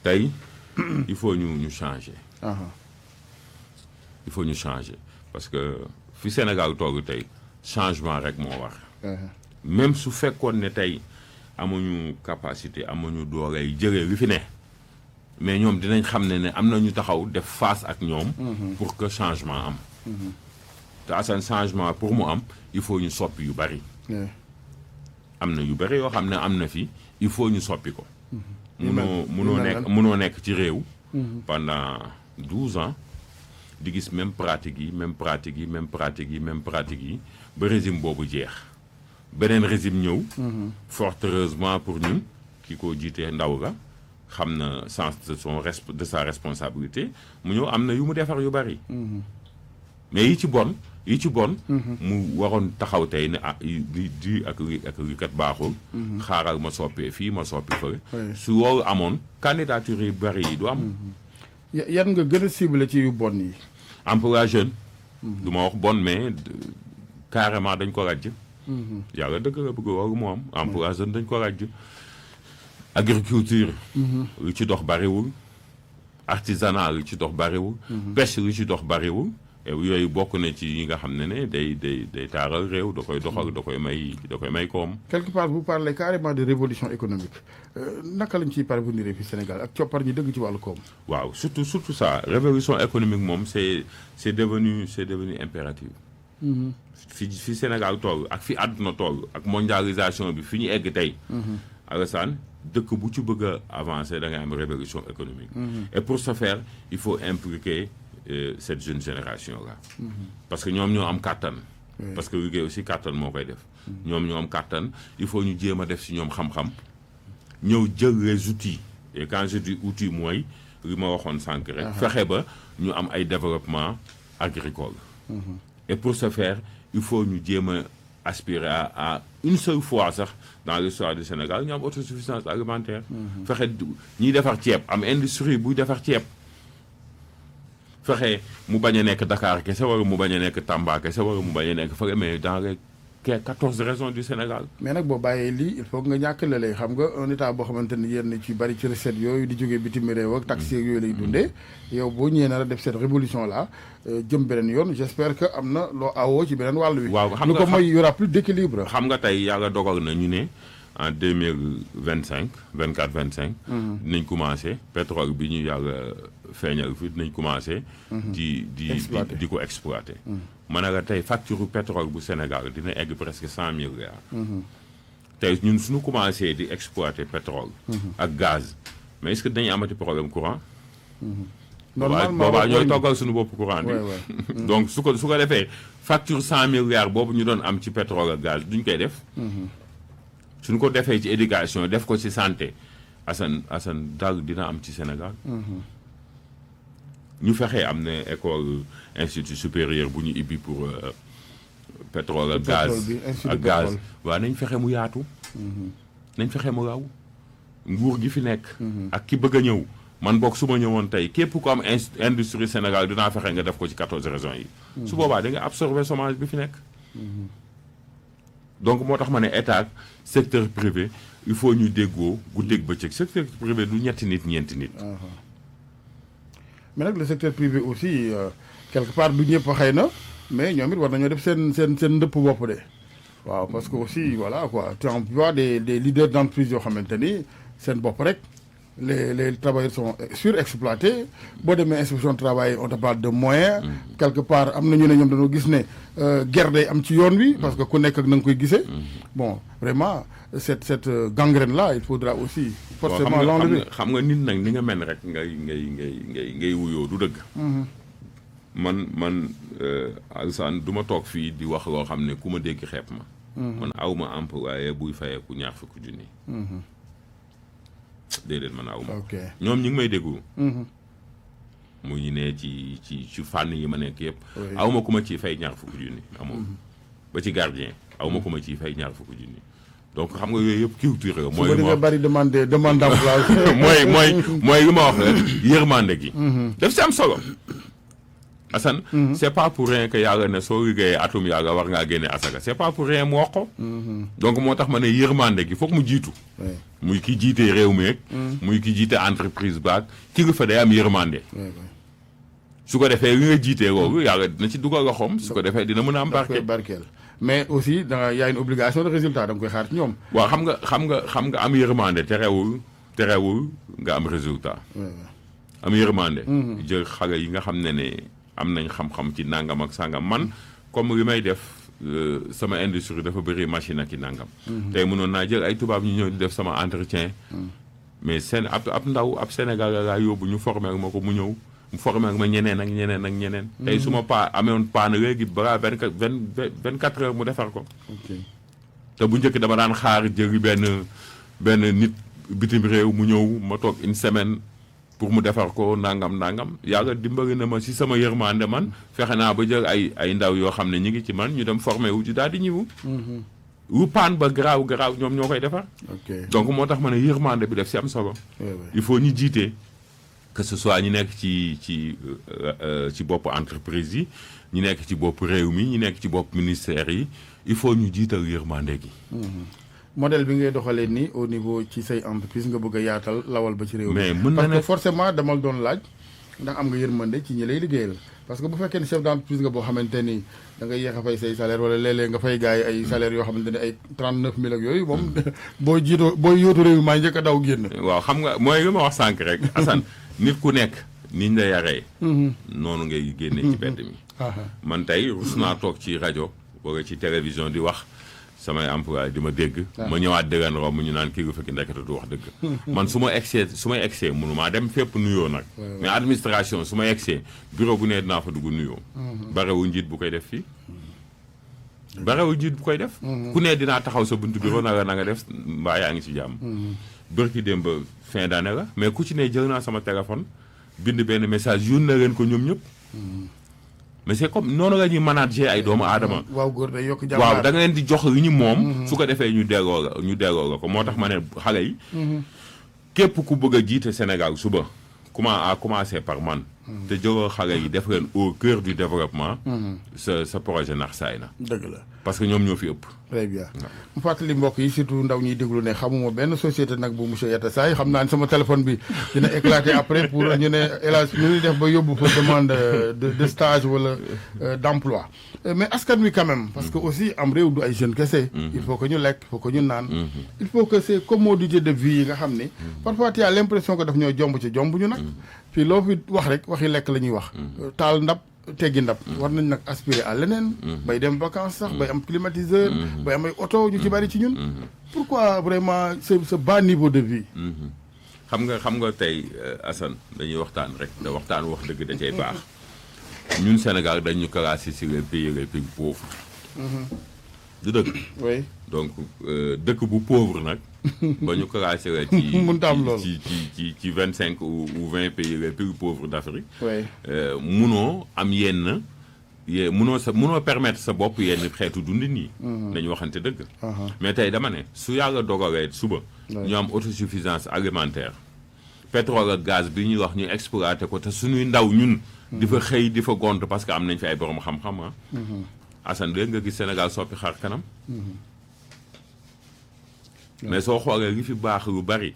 tey il faut ñu changer. il faut ñu changer parce que fi Sénégal toog tey changement rek moo war. même su fekkoon ne tey amuñu capacité amuñu doole yi jëlee li fi ne. mais ñoom dinañ xam ne am na ñu taxaw def face ak ñoom. pour que changement am. te Assane changement pour mu am il faut ñu soppi yu bari. am na yu bari yoo xam ne am na fi il faut ñu soppi ko. munoo nekk ci réew. pendant 12 ans di gis même pratique yi ba régime boobu jeex beneen régime ñëw. fort heureusement pour ñun ki ko jiitee ndaw ga. xam na sens de sa responsabilité mu ñëw am na yu mu defar yu bari. mais yi ci bon mu waroon taxaw tey ne di ak li kat baaxul. xaaral ma soppee fii ma soppi fële. su loolu amoon candidature yu bari yi du am. yan nga gën a ciblé ci yu bon yi. emploi jeune. du ma wax bon mais carrément dañ ko ràjj. yàlla dëgg la bëgg loolu moo am emploi jeune dañ ko ràjj. agriculture. lu ci dox bariwul. artisanat lu ci dox bariwul. pêche lu ci dox bariwul. et yooyu bokk na ci yi nga xam ne day taaral réew da koy doxal da koy may koom. quelque part vous parlez carrément de révolution économique naka lañ ciy parvenir fi Sénégal ak coppar ñi dëgg ci wàllu koom. waaw surtout ça révolution économique moom c'est devenu impératif. fi Sénégal toll ak fi àdduna toll ak mondialisation bi fi ñu egg tey. Alassane dëkk bu ci bëgg a avancer da ngay am révolution économique. Et pour ce faire il faut impliquer cette jeune génération là. Parce que ñoom ñoo am kàttan. parce que liggéey aussi kàttan moo koy def. ñoom ñoo am kàttan il faut ñu jéem a def si ñoom xam-xam ñëw jël les outils et quand je dis outils mooy li ma waxoon sànq rek. fexe ba ñu am ay développement agricole. Et pour ce faire il faut ñu jéem a aspirer à une seule fois sax dans l'histoire du Sénégal ñu am autosuffisance alimentaire. fexe ñiy defar ceeb am industrie buy defar ceeb. fexe mu bañ a nekk Dakar kese wala mu bañ a nekk Tamba kese wala mu bañ a nekk fële mais dans les 14 régions du Sénégal. mais nag boo bàyyee lii il faut nga ñàkk la xam nga un état boo xamante ni yéen ci bari ci recette yooyu di jógee bitim réew ak taxes yooyu lay dundee yow boo ñëwee nar a def cette révolution là jëm beneen yoon j'espère que am na loo awoo ci beneen wàll wi. waaw xam nga lu ko mooy y aura plus d'équilibre. xam nga tey yàlla dogal na ñu ne en 2025 24-25. dinañ commencé pétrole bi ñu yàlla feeñal fi dinañ commencé. di ko exploiter. ma ne la tey facture pétrole bu Sénégal dina egg presque 100 milliards. tey ñun suñu commencé di exploiter pétrole. ak gaz mais est-ce que dañuy amati problème courant. normalement boobaa ñooy toggal suñu bopp courant bi. donc su ko defee facture 100 milliards boobu ñu doon am ci pétrole ak gaz duñ koy def. suñu ko defee ci éducation def ko ci santé Assane dal dina am ci Sénégal. ñu fexee am na école institut supérieur bu ñu ibbi pour pétrole ak gaz waaw nañ fexe mu yaatu. nañ fexe mu raw nguur gi fi nekk. ak ki bëgg a ñëw man bokk su ma ñëwoon tey képp ku am industrie Sénégal dinaa fexe nga def ko ci 14 régions yi. su boobaa da nga absorber chômage bi fi nekk. donc moo tax ma ne état secteur privé il faut ñu déggoo guddeeg bëccëg secteur privé du ñetti nit ñeenti nit. mais nag le secteur privé aussi quelque part du ñëpp xëy na mais ñoom it war nañoo def seen ndëpp bopp de. waaw parce que aussi voilà quoi tu emploies des leaders d'entreprise yoo xamante ni seen bopp rek les travailleurs sont surexploités boo demee inspection du travail on te parle de moyens. quelque part am na ñu ne ñoom dañoo gis ne guerre day am ci yoon wi. parce que ku nekk ak na nga koy gisee. bon vraiment cette gangrène là il faudra aussi. forcément l'enlever xam nga nit nag ni nga mel rek ngay wuyoo du dëgg. man Alassane du ma toog fii di wax loo xam ne ku ma dégg xeeb ma. man awma employé buy fayeeku ñaar fukki junni. déedéet man awma. ñoom ñu ngi may déggu. mu ñu ne ci fànn yi ma nekk yëpp. awma ku ma ciy fay ñaar fukki junni amul. ba ci gardien awma ku ma ciy fay ñaar fukki junni. donc xam nga yooyu yëpp culture la. mooy li nga bari demande d'emploi. mooy li ma wax rek yërmande gi. daf si am solo. Assane. c'est pas pour rien que yàlla ne soo liggéeyee atum yàlla war ngaa génne asaka c'est pas pour rien mu wax ko. donc moo tax ma ne yërmande gi foog mu jiitu. muy ki jiite réew mi rek. muy ki jiite entreprise baag kilifa day am yërmande. su ko defee li nga jiitee loolu yàlla dina ci dugal loxoom su ko defee dina mën a am barkeel. mais aussi y a une obligation de résultat da nga koy xaar ci ñoom. waaw xam nga am yërmande terewul nga am résultat. am yërmande. jël xale yi nga xam ne am nañ xam-xam ci nangam ak sangam man comme li may def sama industrie dafa bëri machine ak i nangam. tey mënoon naa jël ay tubaab ñu ñëw di def sama entretien. mais ab ndaw ab Sénégal laa yóbbu ñu formé ak ma ko mu ñëw mu formé ak ma ñeneen ak ñeneen. tey su ma amewoon paan léegi balaa 24 heures mu defar ko. te bu njëkk dama daan xaar jëli benn nit bitim réew mu ñëw ma toog une semaine. pour mu defar ko nangam yàlla dimbali na ma si sama yërmande man fexe naa ba jël ay ndaw yoo xam ne ñu ngi ci man ñu dem formé wu ji daal di ñëwu. wu paan ba garaaw ñoom ñoo koy defar. donc moo tax ma ne yërmande bi def si am solo. il faut ñu jiite que ce soit ñu nekk ci bopp entreprise yi ñu nekk ci bopp réew mi ñu nekk ci bopp ministère yi il faut ñu jiital yërmande gi. modèle bi ngay doxalee nii au niveau ci say entreprise nga bëgg a yaatal lawal ba ci réew mi. mais mën na parce que forcément dama doon laaj ndax am nga yërmande ci ñi lay liggéeyal parce que bu fekkee ne chef d'entreprise nga boo xamante ni da ngay yéex a fay say salaire wala léeg-léeg nga fay gars yi ay salaire yoo xamante ne ay 39000 ak yooyu moom boo yóotu réew mi maa njëkk a daw génn. waaw xam nga mooy li ma wax sànq rek Assane nit ku nekk niñ la yaree. noonu ngay génnee ci bedd mi. man tey rus naa toog ci rajo wala ci télévision di wax. samay employé di ma dégg. ma ñëwaat déggan romb ñu naan kii gu fekk ndekete du wax dëgg. man su may egsee mënumaa dem fépp nuyoo nag. mais administration su may egsee bureau bu ne dinaa fa dugg nuyoo. barewu njiit bu koy def fii. barewu njiit bu koy def. ku ne dinaa taxaw sa buntu bureau na nga def mbaa yaa ngi ci jàmm. bërki dem ba fin d'année la mais ku ci ne jël naa sama téléphone bind benn message yónnee leen ko ñoom ñëpp. mais c'est comme noonu la ñuy manager ay doomu aadama. waaw góor day yokk jàmbaar waaw da nga leen di jox li ñu moom. su ko defee ñu delloo la ko moo tax ma ne xale yi. képp ku bëgg a jiite Sénégal suba commencer par man. te jëloo xale yi def leen au cœur du développement. sa projet nax saay na. dëgg la parce que ñoom ñoo fi ëpp. très bien mu fàttali mbokk yi surtout ndaw ñuy déglu ne xamuma benn société nag bu monsieur Yatassay xam naa ne sama téléphone bi dina éclater après pour ñu ne hélas nu ñuy def ba yóbbu fa demande de stage wala d'emploi mais askan wi quand même parce que aussi am réew du ay jeunes kese. il faut que ñu lekk il faut que ñu naan. il faut que ces commodités de vie yi nga xam ne. parfois tu as l'impression que daf ñoo jomb ci jomb ñu nag. fii loo fi wax rek waxi lekk la ñuy wax. taal ndab. teggi ndab war nañ nag aspirer à leneen bay dem vacances sax bay am climatiseur bay am ay oto ñu ci bari ci ñun pourquoi vraiment ce bas niveau de vie xam nga tey Assane dañuy waxtaan rek te waxtaan wax dëgg da cay baax ñun Sénégal dañu classé sur les pays pauvres du dëgg oui donc dëkk bu pauvre nag ba ñu classé la ci 25 ou 20 pays les plus pauvres d'Afrique. munoo am munoo permettre sa bopp yenn xeetu dundin yi. dañu waxante dëgg. mais tey dama ne su yàlla dogalee suba. ñu am autosuffisance alimentaire. pétrole ak gaz bi ñuy wax ñu exploité ko te suñuy ndaw ñun. di fa xëy di fa gont parce que am nañ fi ay borom xam-xam ah. Assane dégg nga gis Sénégal soppi xar kanam. mais soo xoolee li fi baax lu bari.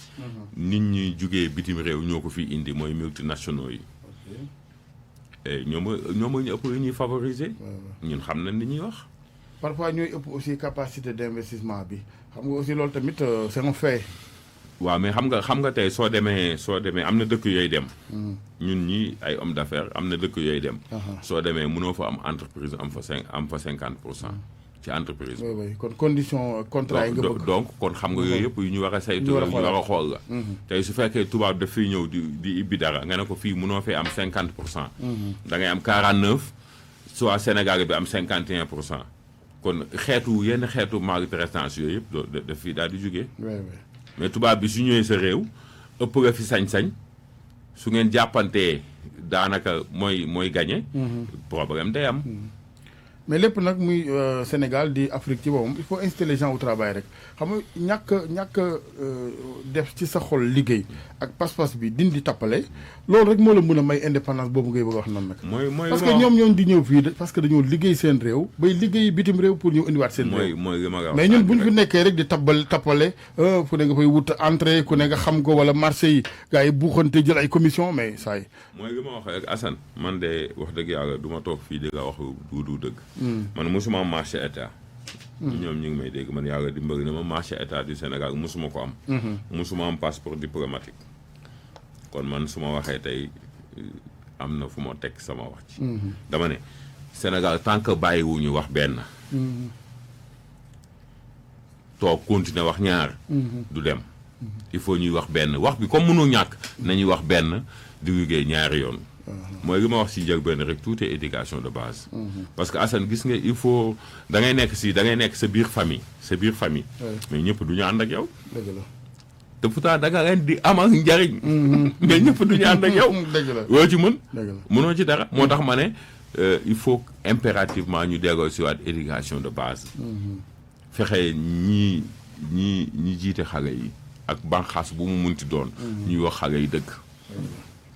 nit ñi jugee bitim réew ñoo ko fi indi mooy multinationaux yi. ñoom ñu ëpp li ñuy favoriser. ñun xam nañ li ñuy wax. parfois ñooy ëpp aussi capacité d'investissement bi xam nga aussi loolu tamit c'est un fait. waaw mais xam nga tey soo demee am na dëkk yooyu dem. ñun ñi ay hommes d'affaires am na dëkk yooyu dem. soo demee mënoo fa am entreprise am fa 50% ci entreprise. oui kon condition contrat yi nga bëgg. donc kon xam nga yooyu yëpp yu ñu war a saytu la yu ñu war a xool la. tey su fekkee tubaab daf fiy ñëw di ibbi dara nga ne ko fii mënoo fee am 50%. da ngay am 49 soit Sénégal bi am 51%. kon yenn xeetu maltraitance yooyu yëpp daf fii daal di jógee. mais tubaab bi su ñëwee sa réew ëpp nga fi sañ-sañ su ngeen jàppantee daanaka mooy gagné. problème day am. mais lépp nag muy Sénégal di Afrique ci boppam il faut inciter les gens au travail rek xam nga ñàkk def ci sa xol liggéey ak pas-pas bi dindi tappale loolu rek moo la mën a may indépendance boobu ngay bëgg a wax noonu nag. parce que ñoom di ñëw fii parce que dañoo liggéey seen réew bay liggéey bitim réew pour ñu indiwaat seen réew. mais ñun bu ñu fi nekkee rek di tappale ku ne nga fay wut entrée ku ne nga xam ko wala marché yi gars yi buuxante jël ay commission mais saa yi. mooy li ma wax rek Assane man de wax dëgg yàlla du ma toog fii di nga wax du dëgg. man mosuma marché état. ñoom ñu ngi may dégg man yàlla dimbali na ma marché état du Sénégal mosuma ko am. mosuma am passeport diplomatique. kon man su ma waxee tey am na fu ma teg sama wax ci. dama ne Sénégal tant que bàyyiwuñu wax benn. toog continuer wax ñaar. du dem. il faut ñuy wax benn wax bi comme mënul ñàkk nañuy wax benn di liggéey ñaari yoon. mooy li ma wax si njëlbéen rek tout est éducation de base. parce que Assane gis nga il faut da ngay nekk sa biir famille mais ñëpp du ñu ànd ak yow. dëgg la. te pourtant da nga leen di amal njariñ. mais ñëpp du ñu ànd ak yow. dëgg la loo ci mën. dëgg la mënoo ci dara moo tax ma ne il faut impérativement ñu delloo si waat éducation de base. fexe ñi jiite xale yi ak banqaas bu mu munti doon. ñuy wax xale yi dëgg.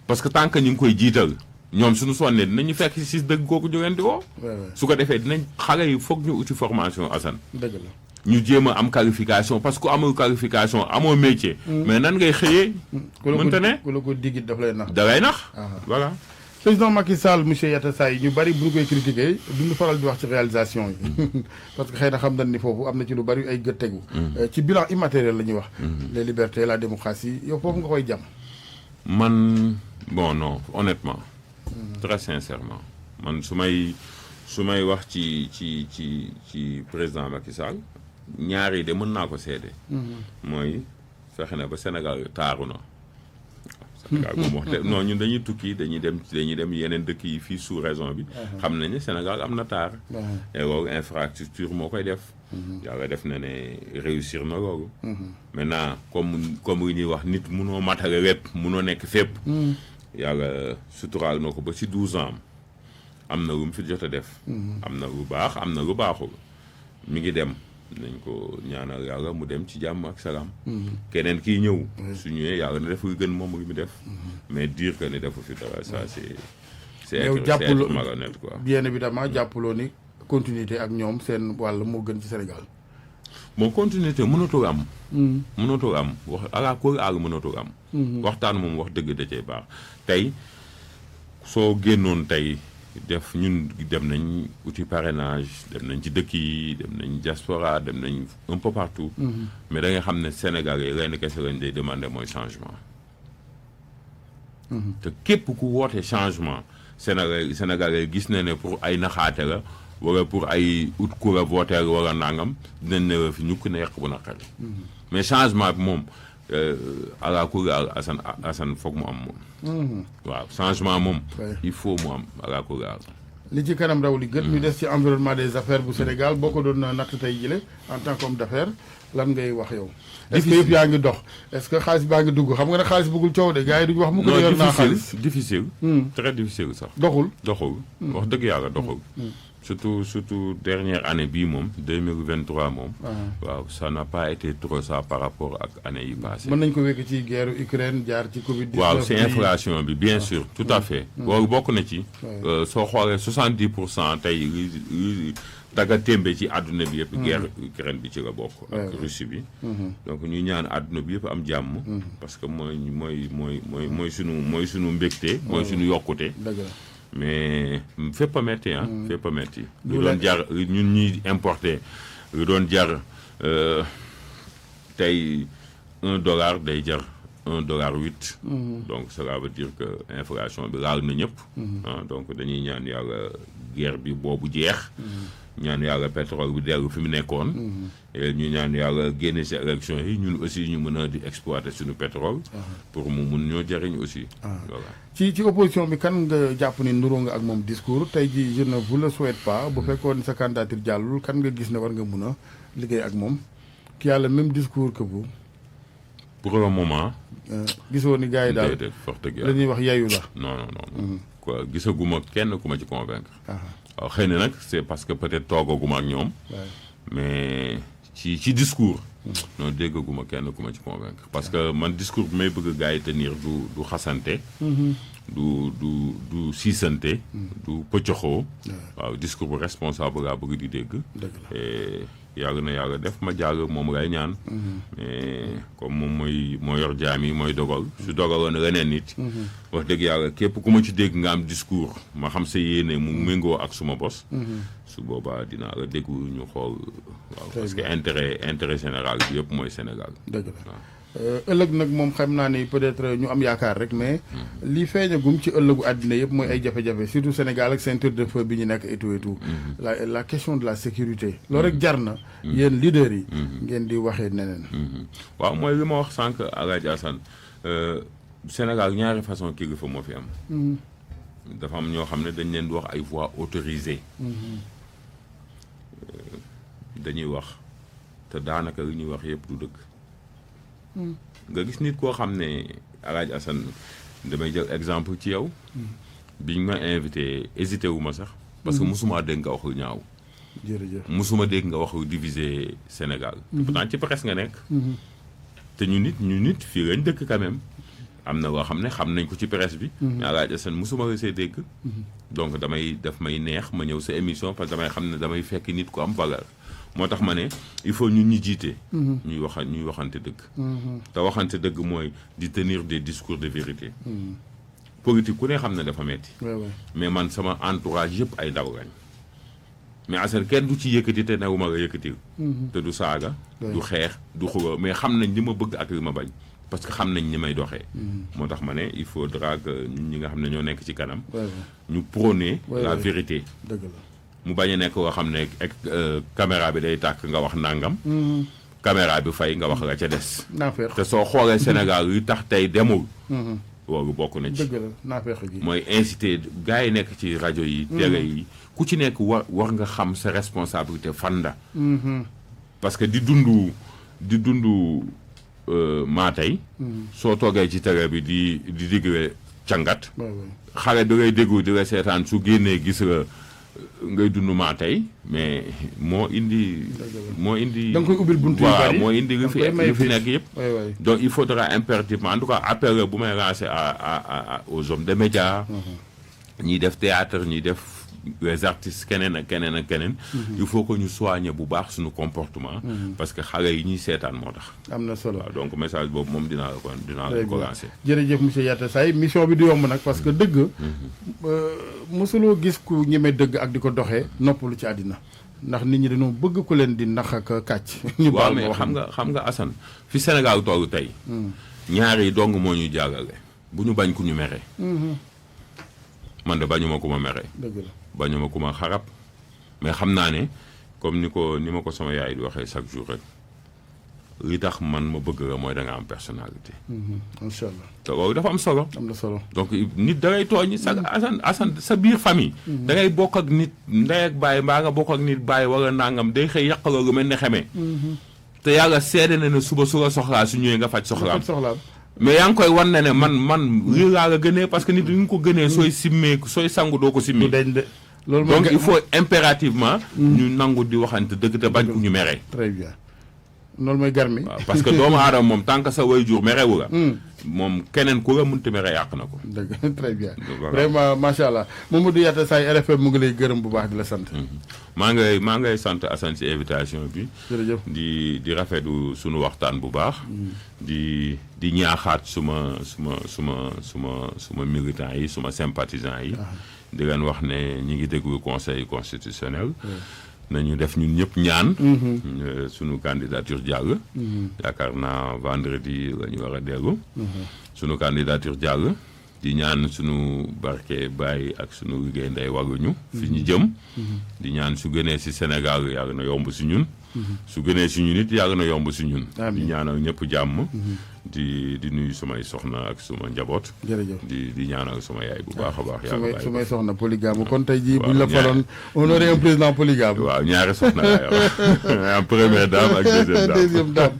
parce que tant que ñu ngi koy jiital ñoom suñu sonnee dinañu fekk si dëgg kooku ñu leen di woo. su ko defee dinañ xale yi foog ñu uti formation Assane. dëgg la. ñu jéem a am qualification parce que amul qualification amoo métier. mais nan ngay xëyee. mënta ne ku la ko digit daf lay nax. da lay nax. voilà. président Macky Sall monsieur Yatassaye ñu bari bu ñu koy critiquer duñu faral di wax ci réalisation yi. parce que xëy na xam nañ ni foofu am na ci lu bari ay gët tegu. ci bilan immatériel la ñuy wax. les libertés la démocratie yow foofu nga koy jàmm. man bon non honnêtement. très sincèrement man su may wax ci président Macky Sall. ñaar yi de mën naa ko seede. mooy fexe na ba Sénégal taaru na. Sénégal moom wax dëgg non ñun dañuy tukki dañuy dem yeneen dëkk yi fii sous région bi. xam nañ ne Sénégal am na taar. et loolu infrastructure moo koy def. yàlla def na ne réussir na loolu. maintenant comme li ñuy wax nit munoo matale lépp munoo nekk fépp. yàlla suturaal na ko ba si 12 ans am na lu mu fi jot a def. am na lu baax am na lu baaxul mi ngi dem. nañ ko ñaanal yàlla mu dem ci jàmm ak salaam. keneen kii ñëw. su ñëwee yàlla na def lu gën moom li mu def. mais dire que ne defu fi dara ça c'est être malhonnête quoi. bien évidemment jàppaloo ni continuité ak ñoom seen wàll moo gën ci Sénégal. bon continuité mënatoo am. mënatoo am wax ala ko àll mënatoo am. waxtaan moom wax dëgg da cee baax tey soo génnoon tey. def ñun dem nañ outil parrainage dem nañ ci dëkk yi dem nañ diaspora dem nañ un peu partout. mais da nga xam ne Sénégal yi lenn kese lañ day demander mooy changement. te képp ku woote changement Sénégal yi gis na ne pour ay naxaate la wala pour ay ut ku la voter wala nangam dinañ ne la fi ñukk ne yàq bu naqari. mais changement bi moom ala kulli Assane foog mu am moom. waaw changement moom. il faut mu am ala kulli li ci kanam raw li gën ñu des ci environnement des affaires bu Sénégal boo ko doon natt tey jële en tant qu'homme d'affaires lan ngay wax yow. est-ce que yëpp yaa ngi dox est-ce que xaalis baa ngi dugg xam nga ne xaalis bëggul coow de gars yi duñu wax mu ko yor naa xaalis difficile très difficile sax. doxul wax dëgg yàlla doxul. surtout dernière année bii moom 2023 moom. waaw ça n'a pas été trop ça par rapport ak année yi passé. mën nañ ko wekk ci guerre Ukraine jaar ci Covid-19. waaw c'est inflation bi bien sûr tout à fait. loolu bokk na ci. soo xoolee 70% tey li daga témbe ci àdduna bi yëpp. guerre Ukraine bi ci la bokk. ak Russie bi. donc ñu ñaan àdduna bi yëpp am jàmm. parce que mooy sunu mbégte. mooy sunu yokkute. mais fépp a metti fépp a metti lu doon jar ñun ñuy importer lu doon jar tey $1 day jar $1.08. donc cela veut dire que inflation bi laal na ñëpp. donc dañuy ñaan yàlla guerre bi boobu jeex. ñaan yàlla pétrole bi dellu fi mu nekkoon. ñu ñaan yàlla génne si élection yi ñun aussi ñu mën a di exploiter suñu pétrole. pour mu mun ñoo jariñ aussi. voilà ci opposition bi kan nga jàpp ni nuroo nga ak moom discours tey jii je ne vous le souhaite pas bu fekkoon sa candidature jàllul kan nga gis ne war nga mun a liggéey ak moom qui a le même discours que vous. pour le moment. gisoo ni gars yi daal la ñuy wax yayu la. non quoi gisaguma kenn ku ma ci convaincre. waaw xëy na nag c'est parce que peut-être toogaguma ak ñoom. mais ci discours. non déggaguma kenn ku ma ci convaincre parce que man discours bi may bëgg gars yi tenir du xasante. du siisante. du pëccoxoo. waaw discours bu responsable laa bëgg di dégg. et yàlla na yàlla def ma jàll moom lay ñaan. mais comme moom moo yor jaam yi mooy dogal su dogaloon leneen nit. wax dëgg yàlla képp ku ma ci dégg nga am discours ma xam sa yéene mu méngoo ak suma bos. su boobaa dinaa la déggu ñu xool. waaw parce que intérêt général bi yëpp mooy Sénégal. dëgg la ëllëg nag moom xam naa ni peut-être ñu am yaakaar rek mais li feeñagum ci ëllëgu àddina yëpp mooy ay jafe-jafe surtout Sénégal ak ceinture de feu bi ñu nekk et tout. la question de la sécurité. loolu rek jar na. yéen leaders yi. ngeen di waxee neneen. waaw mooy li ma wax sànq Alaaji Assane Sénégal ñaari façon kilifa moo fi am. dafa am ñoo xam ne dañ leen di wax ay voix autorisées. dañuy wax te daanaka li ñuy wax yëpp du dëgg. nga gis nit koo xam ne Alaaji Assane damay jël exemple ci yow. biñ ma invité hésité wu ma sax. parce que mosuma dégg nga wax lu ñaaw. jërëjëf mosuma dégg nga wax lu diviser Sénégal. pourtant ci presse nga nekk. te ñu nit fii lañ dëkk quand même. am na loo xam ne xam nañ ko ci presse bi. mais Alaaji Assane mosuma la see dégg. donc daf may neex ma ñëw sa émission parce que damay xam ne damay fekk nit ku am valeur. moo tax ma ne il faut ñun ñi jiite. ñuy waxante dëgg. te waxante dëgg mooy di tenir des discours de vérité. politique ku ne xam ne dafa metti mais man sama entourage yëpp ay ndaw lañ. mais Assane kenn du ci yëkkati te newuma nga yëkkati. te du saaga. du xeex du xuba mais xam nañ li ma bëgg ak li ma bañ. parce que xam nañ ni may doxee. moo tax ma ne il faudra que ñi nga xam ne ñoo nekk ci kanam. ñu prôner la vérité. dëgg la. mu bañ a nekk koo xam ne caméra bi day tàkk nga wax nangam. caméra bi fay nga wax la ca des. te soo xoolee Sénégal yu tax tey demul. loolu bokk na ci. dëgg la naafeq gi. mooy inciter gars yi nekk ci rajo yi. télé yi ku ci nekk war nga xam sa responsabilité fanda. parce que di dund maa tey. soo toogee ci télé bi di digle cangat. xale bi ngay déglu di la seetaan su génnee gis la. ngay dund maa tey mais moo indi. da nga koy ubbil buntu yu bari moo indi li fi nekk yëpp. donc il faudra impérativement en tout cas appel bu may lancer aux hommes de médias. ñiy def théâtre ñiy def les artistes keneen ak keneen. il faut que ñu soigner bu baax suñu comportement. parce que xale yi ñuy seetaan moo tax. am na solo waaw donc message boobu moom dinaa la ko lancer. jërëjëf monsieur Yatassaye mission bi du yomb nag parce que dëgg. mosuloo gis ku ñeme dëgg ak di ko doxee noppalu ci àddina ndax nit ñi dañoo bëgg ku leen di nax ak kàcc. ñu baal mais xam nga Assane fi Sénégal tollu tey. ñaar yi dong moo ñuy jàllale bu ñu bañ ku ñu mere. man de bañuma ku ma mere. dëgg la bañuma ku ma xarab mais xam naa ne comme ni ma ko sama yaay di waxee chaque jour rek li tax man ma bëgg la mooy da nga am personnalité. incha allah te loolu dafa am solo. am na solo donc nit da ngay tooñ sa Assane sa biir famille. da ngay bokk ak nit ndey ak baay mbaa nga bokk ak nit baay wala nangam day xëy yàq la lu mel ne xamee. te yàlla seede na ne suba su la soxlaa su ñëwee nga faj soxlaam. mais yaa ngi koy wan ne man lii laa la gënee parce que nit ñi nga ko gënee sooy simmeeku sooy sangu doo ko simmee. donc il faut impérativement. ñu nangu di waxante dëgg te bañ ku ñu meree. très bien loolu mooy garmi. waaw parce que doomu aadama moom tant que sa waajur merewu la. moom keneen ku la mënta mere yàq na ko. dëgg très bien vraiment macha allah Mamadou Yatassaye RFM mu ngi lay gërëm bu baax di la sant. maa ngay sant Assane ci invitation bi. jërëjëf di rafetlu sunu waxtaan bu baax. di ñaaxaat suma militants yi suma sympathisants yi. di leen wax ne ñi ngi déglu conseil constitutionnel. nañu def ñun ñëpp ñaan. sunu candidature jàll. yaakaar naa vendredi la ñu war a dellu. sunu candidature jàll. di ñaan sunu barke Baye ak sunu liggéey ndey waruñu. fi ñu jëm. di ñaan su gënee si Sénégal yàlla na yomb si ñun. su gënee si ñun it yàlla na yomb si ñun. di ñaanal ñëpp jàmm. di nuyu sumay soxna ak suma njaboot. jërëjëf di ñaanal suma yaay bu baax a baax. sumay soxna polygame kon tey jii buñ la faloon on aurait un président polygame. waaw ñaari soxna laay am première dame ak deuxième dame.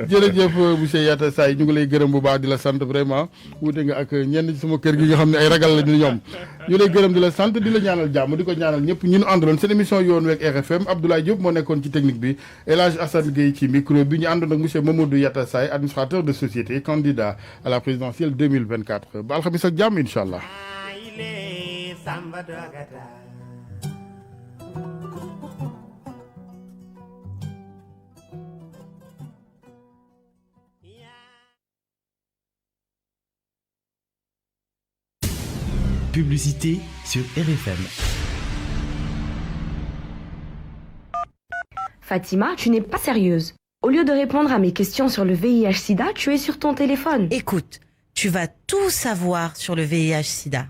jërëjëf monsieur Yatassaye ñu ngi lay gërëm bu baax di la sant vraiment wuute nga ak ñenn ci sama kër gi nga xam ne ay ragal la ñu ñoom ñu lay gërëm di la sant di la ñaanal jàmm di ko ñaanal ñëpp ñu nu àndaloon seen émission yoon week RFM Abdoulaye Diop moo nekkoon ci technique bi El Hadj Assane Gueye ci micro bi ñu àndoon ak monsieur Mamadou Yatassaye administrateur de société candidat à la présidentielle 2024 ba alxamis ak jàmm incha allah. Publicité sur RFM. Fatima, tu n'es pas sérieuse. Au lieu de répondre à mes questions sur le VIH-Sida, tu es sur ton téléphone. Écoute, tu vas tout savoir sur le VIH-Sida.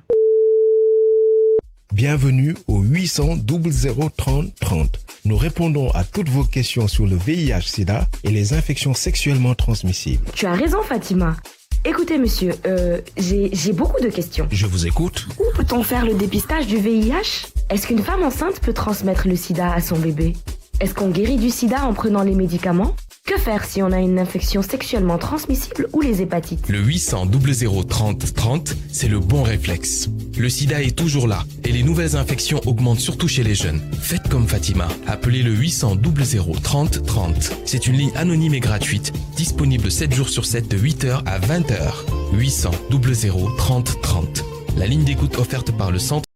Bienvenue au 800 00 30 30. Nous répondons à toutes vos questions sur le VIH-Sida et les infections sexuellement transmissibles. Tu as raison, Fatima. Écoutez, monsieur, j'ai beaucoup de questions. Je vous écoute. Où peut-on faire le dépistage du VIH? Est-ce qu'une femme enceinte peut transmettre le sida à son bébé? Est-ce qu'on guérit du sida en prenant les médicaments? Que faire si on a une infection sexuellement transmissible ou les hépatites? Le 800 00 30 30, c'est le bon réflexe. Le sida est toujours là et les nouvelles infections augmentent surtout chez les jeunes. Faites comme Fatima. Appelez le 800 00 30 30. C'est une ligne anonyme et gratuite, disponible 7 jours sur 7 de 8h à 20h. 800 00 30 30. La ligne d'écoute offerte par le Centre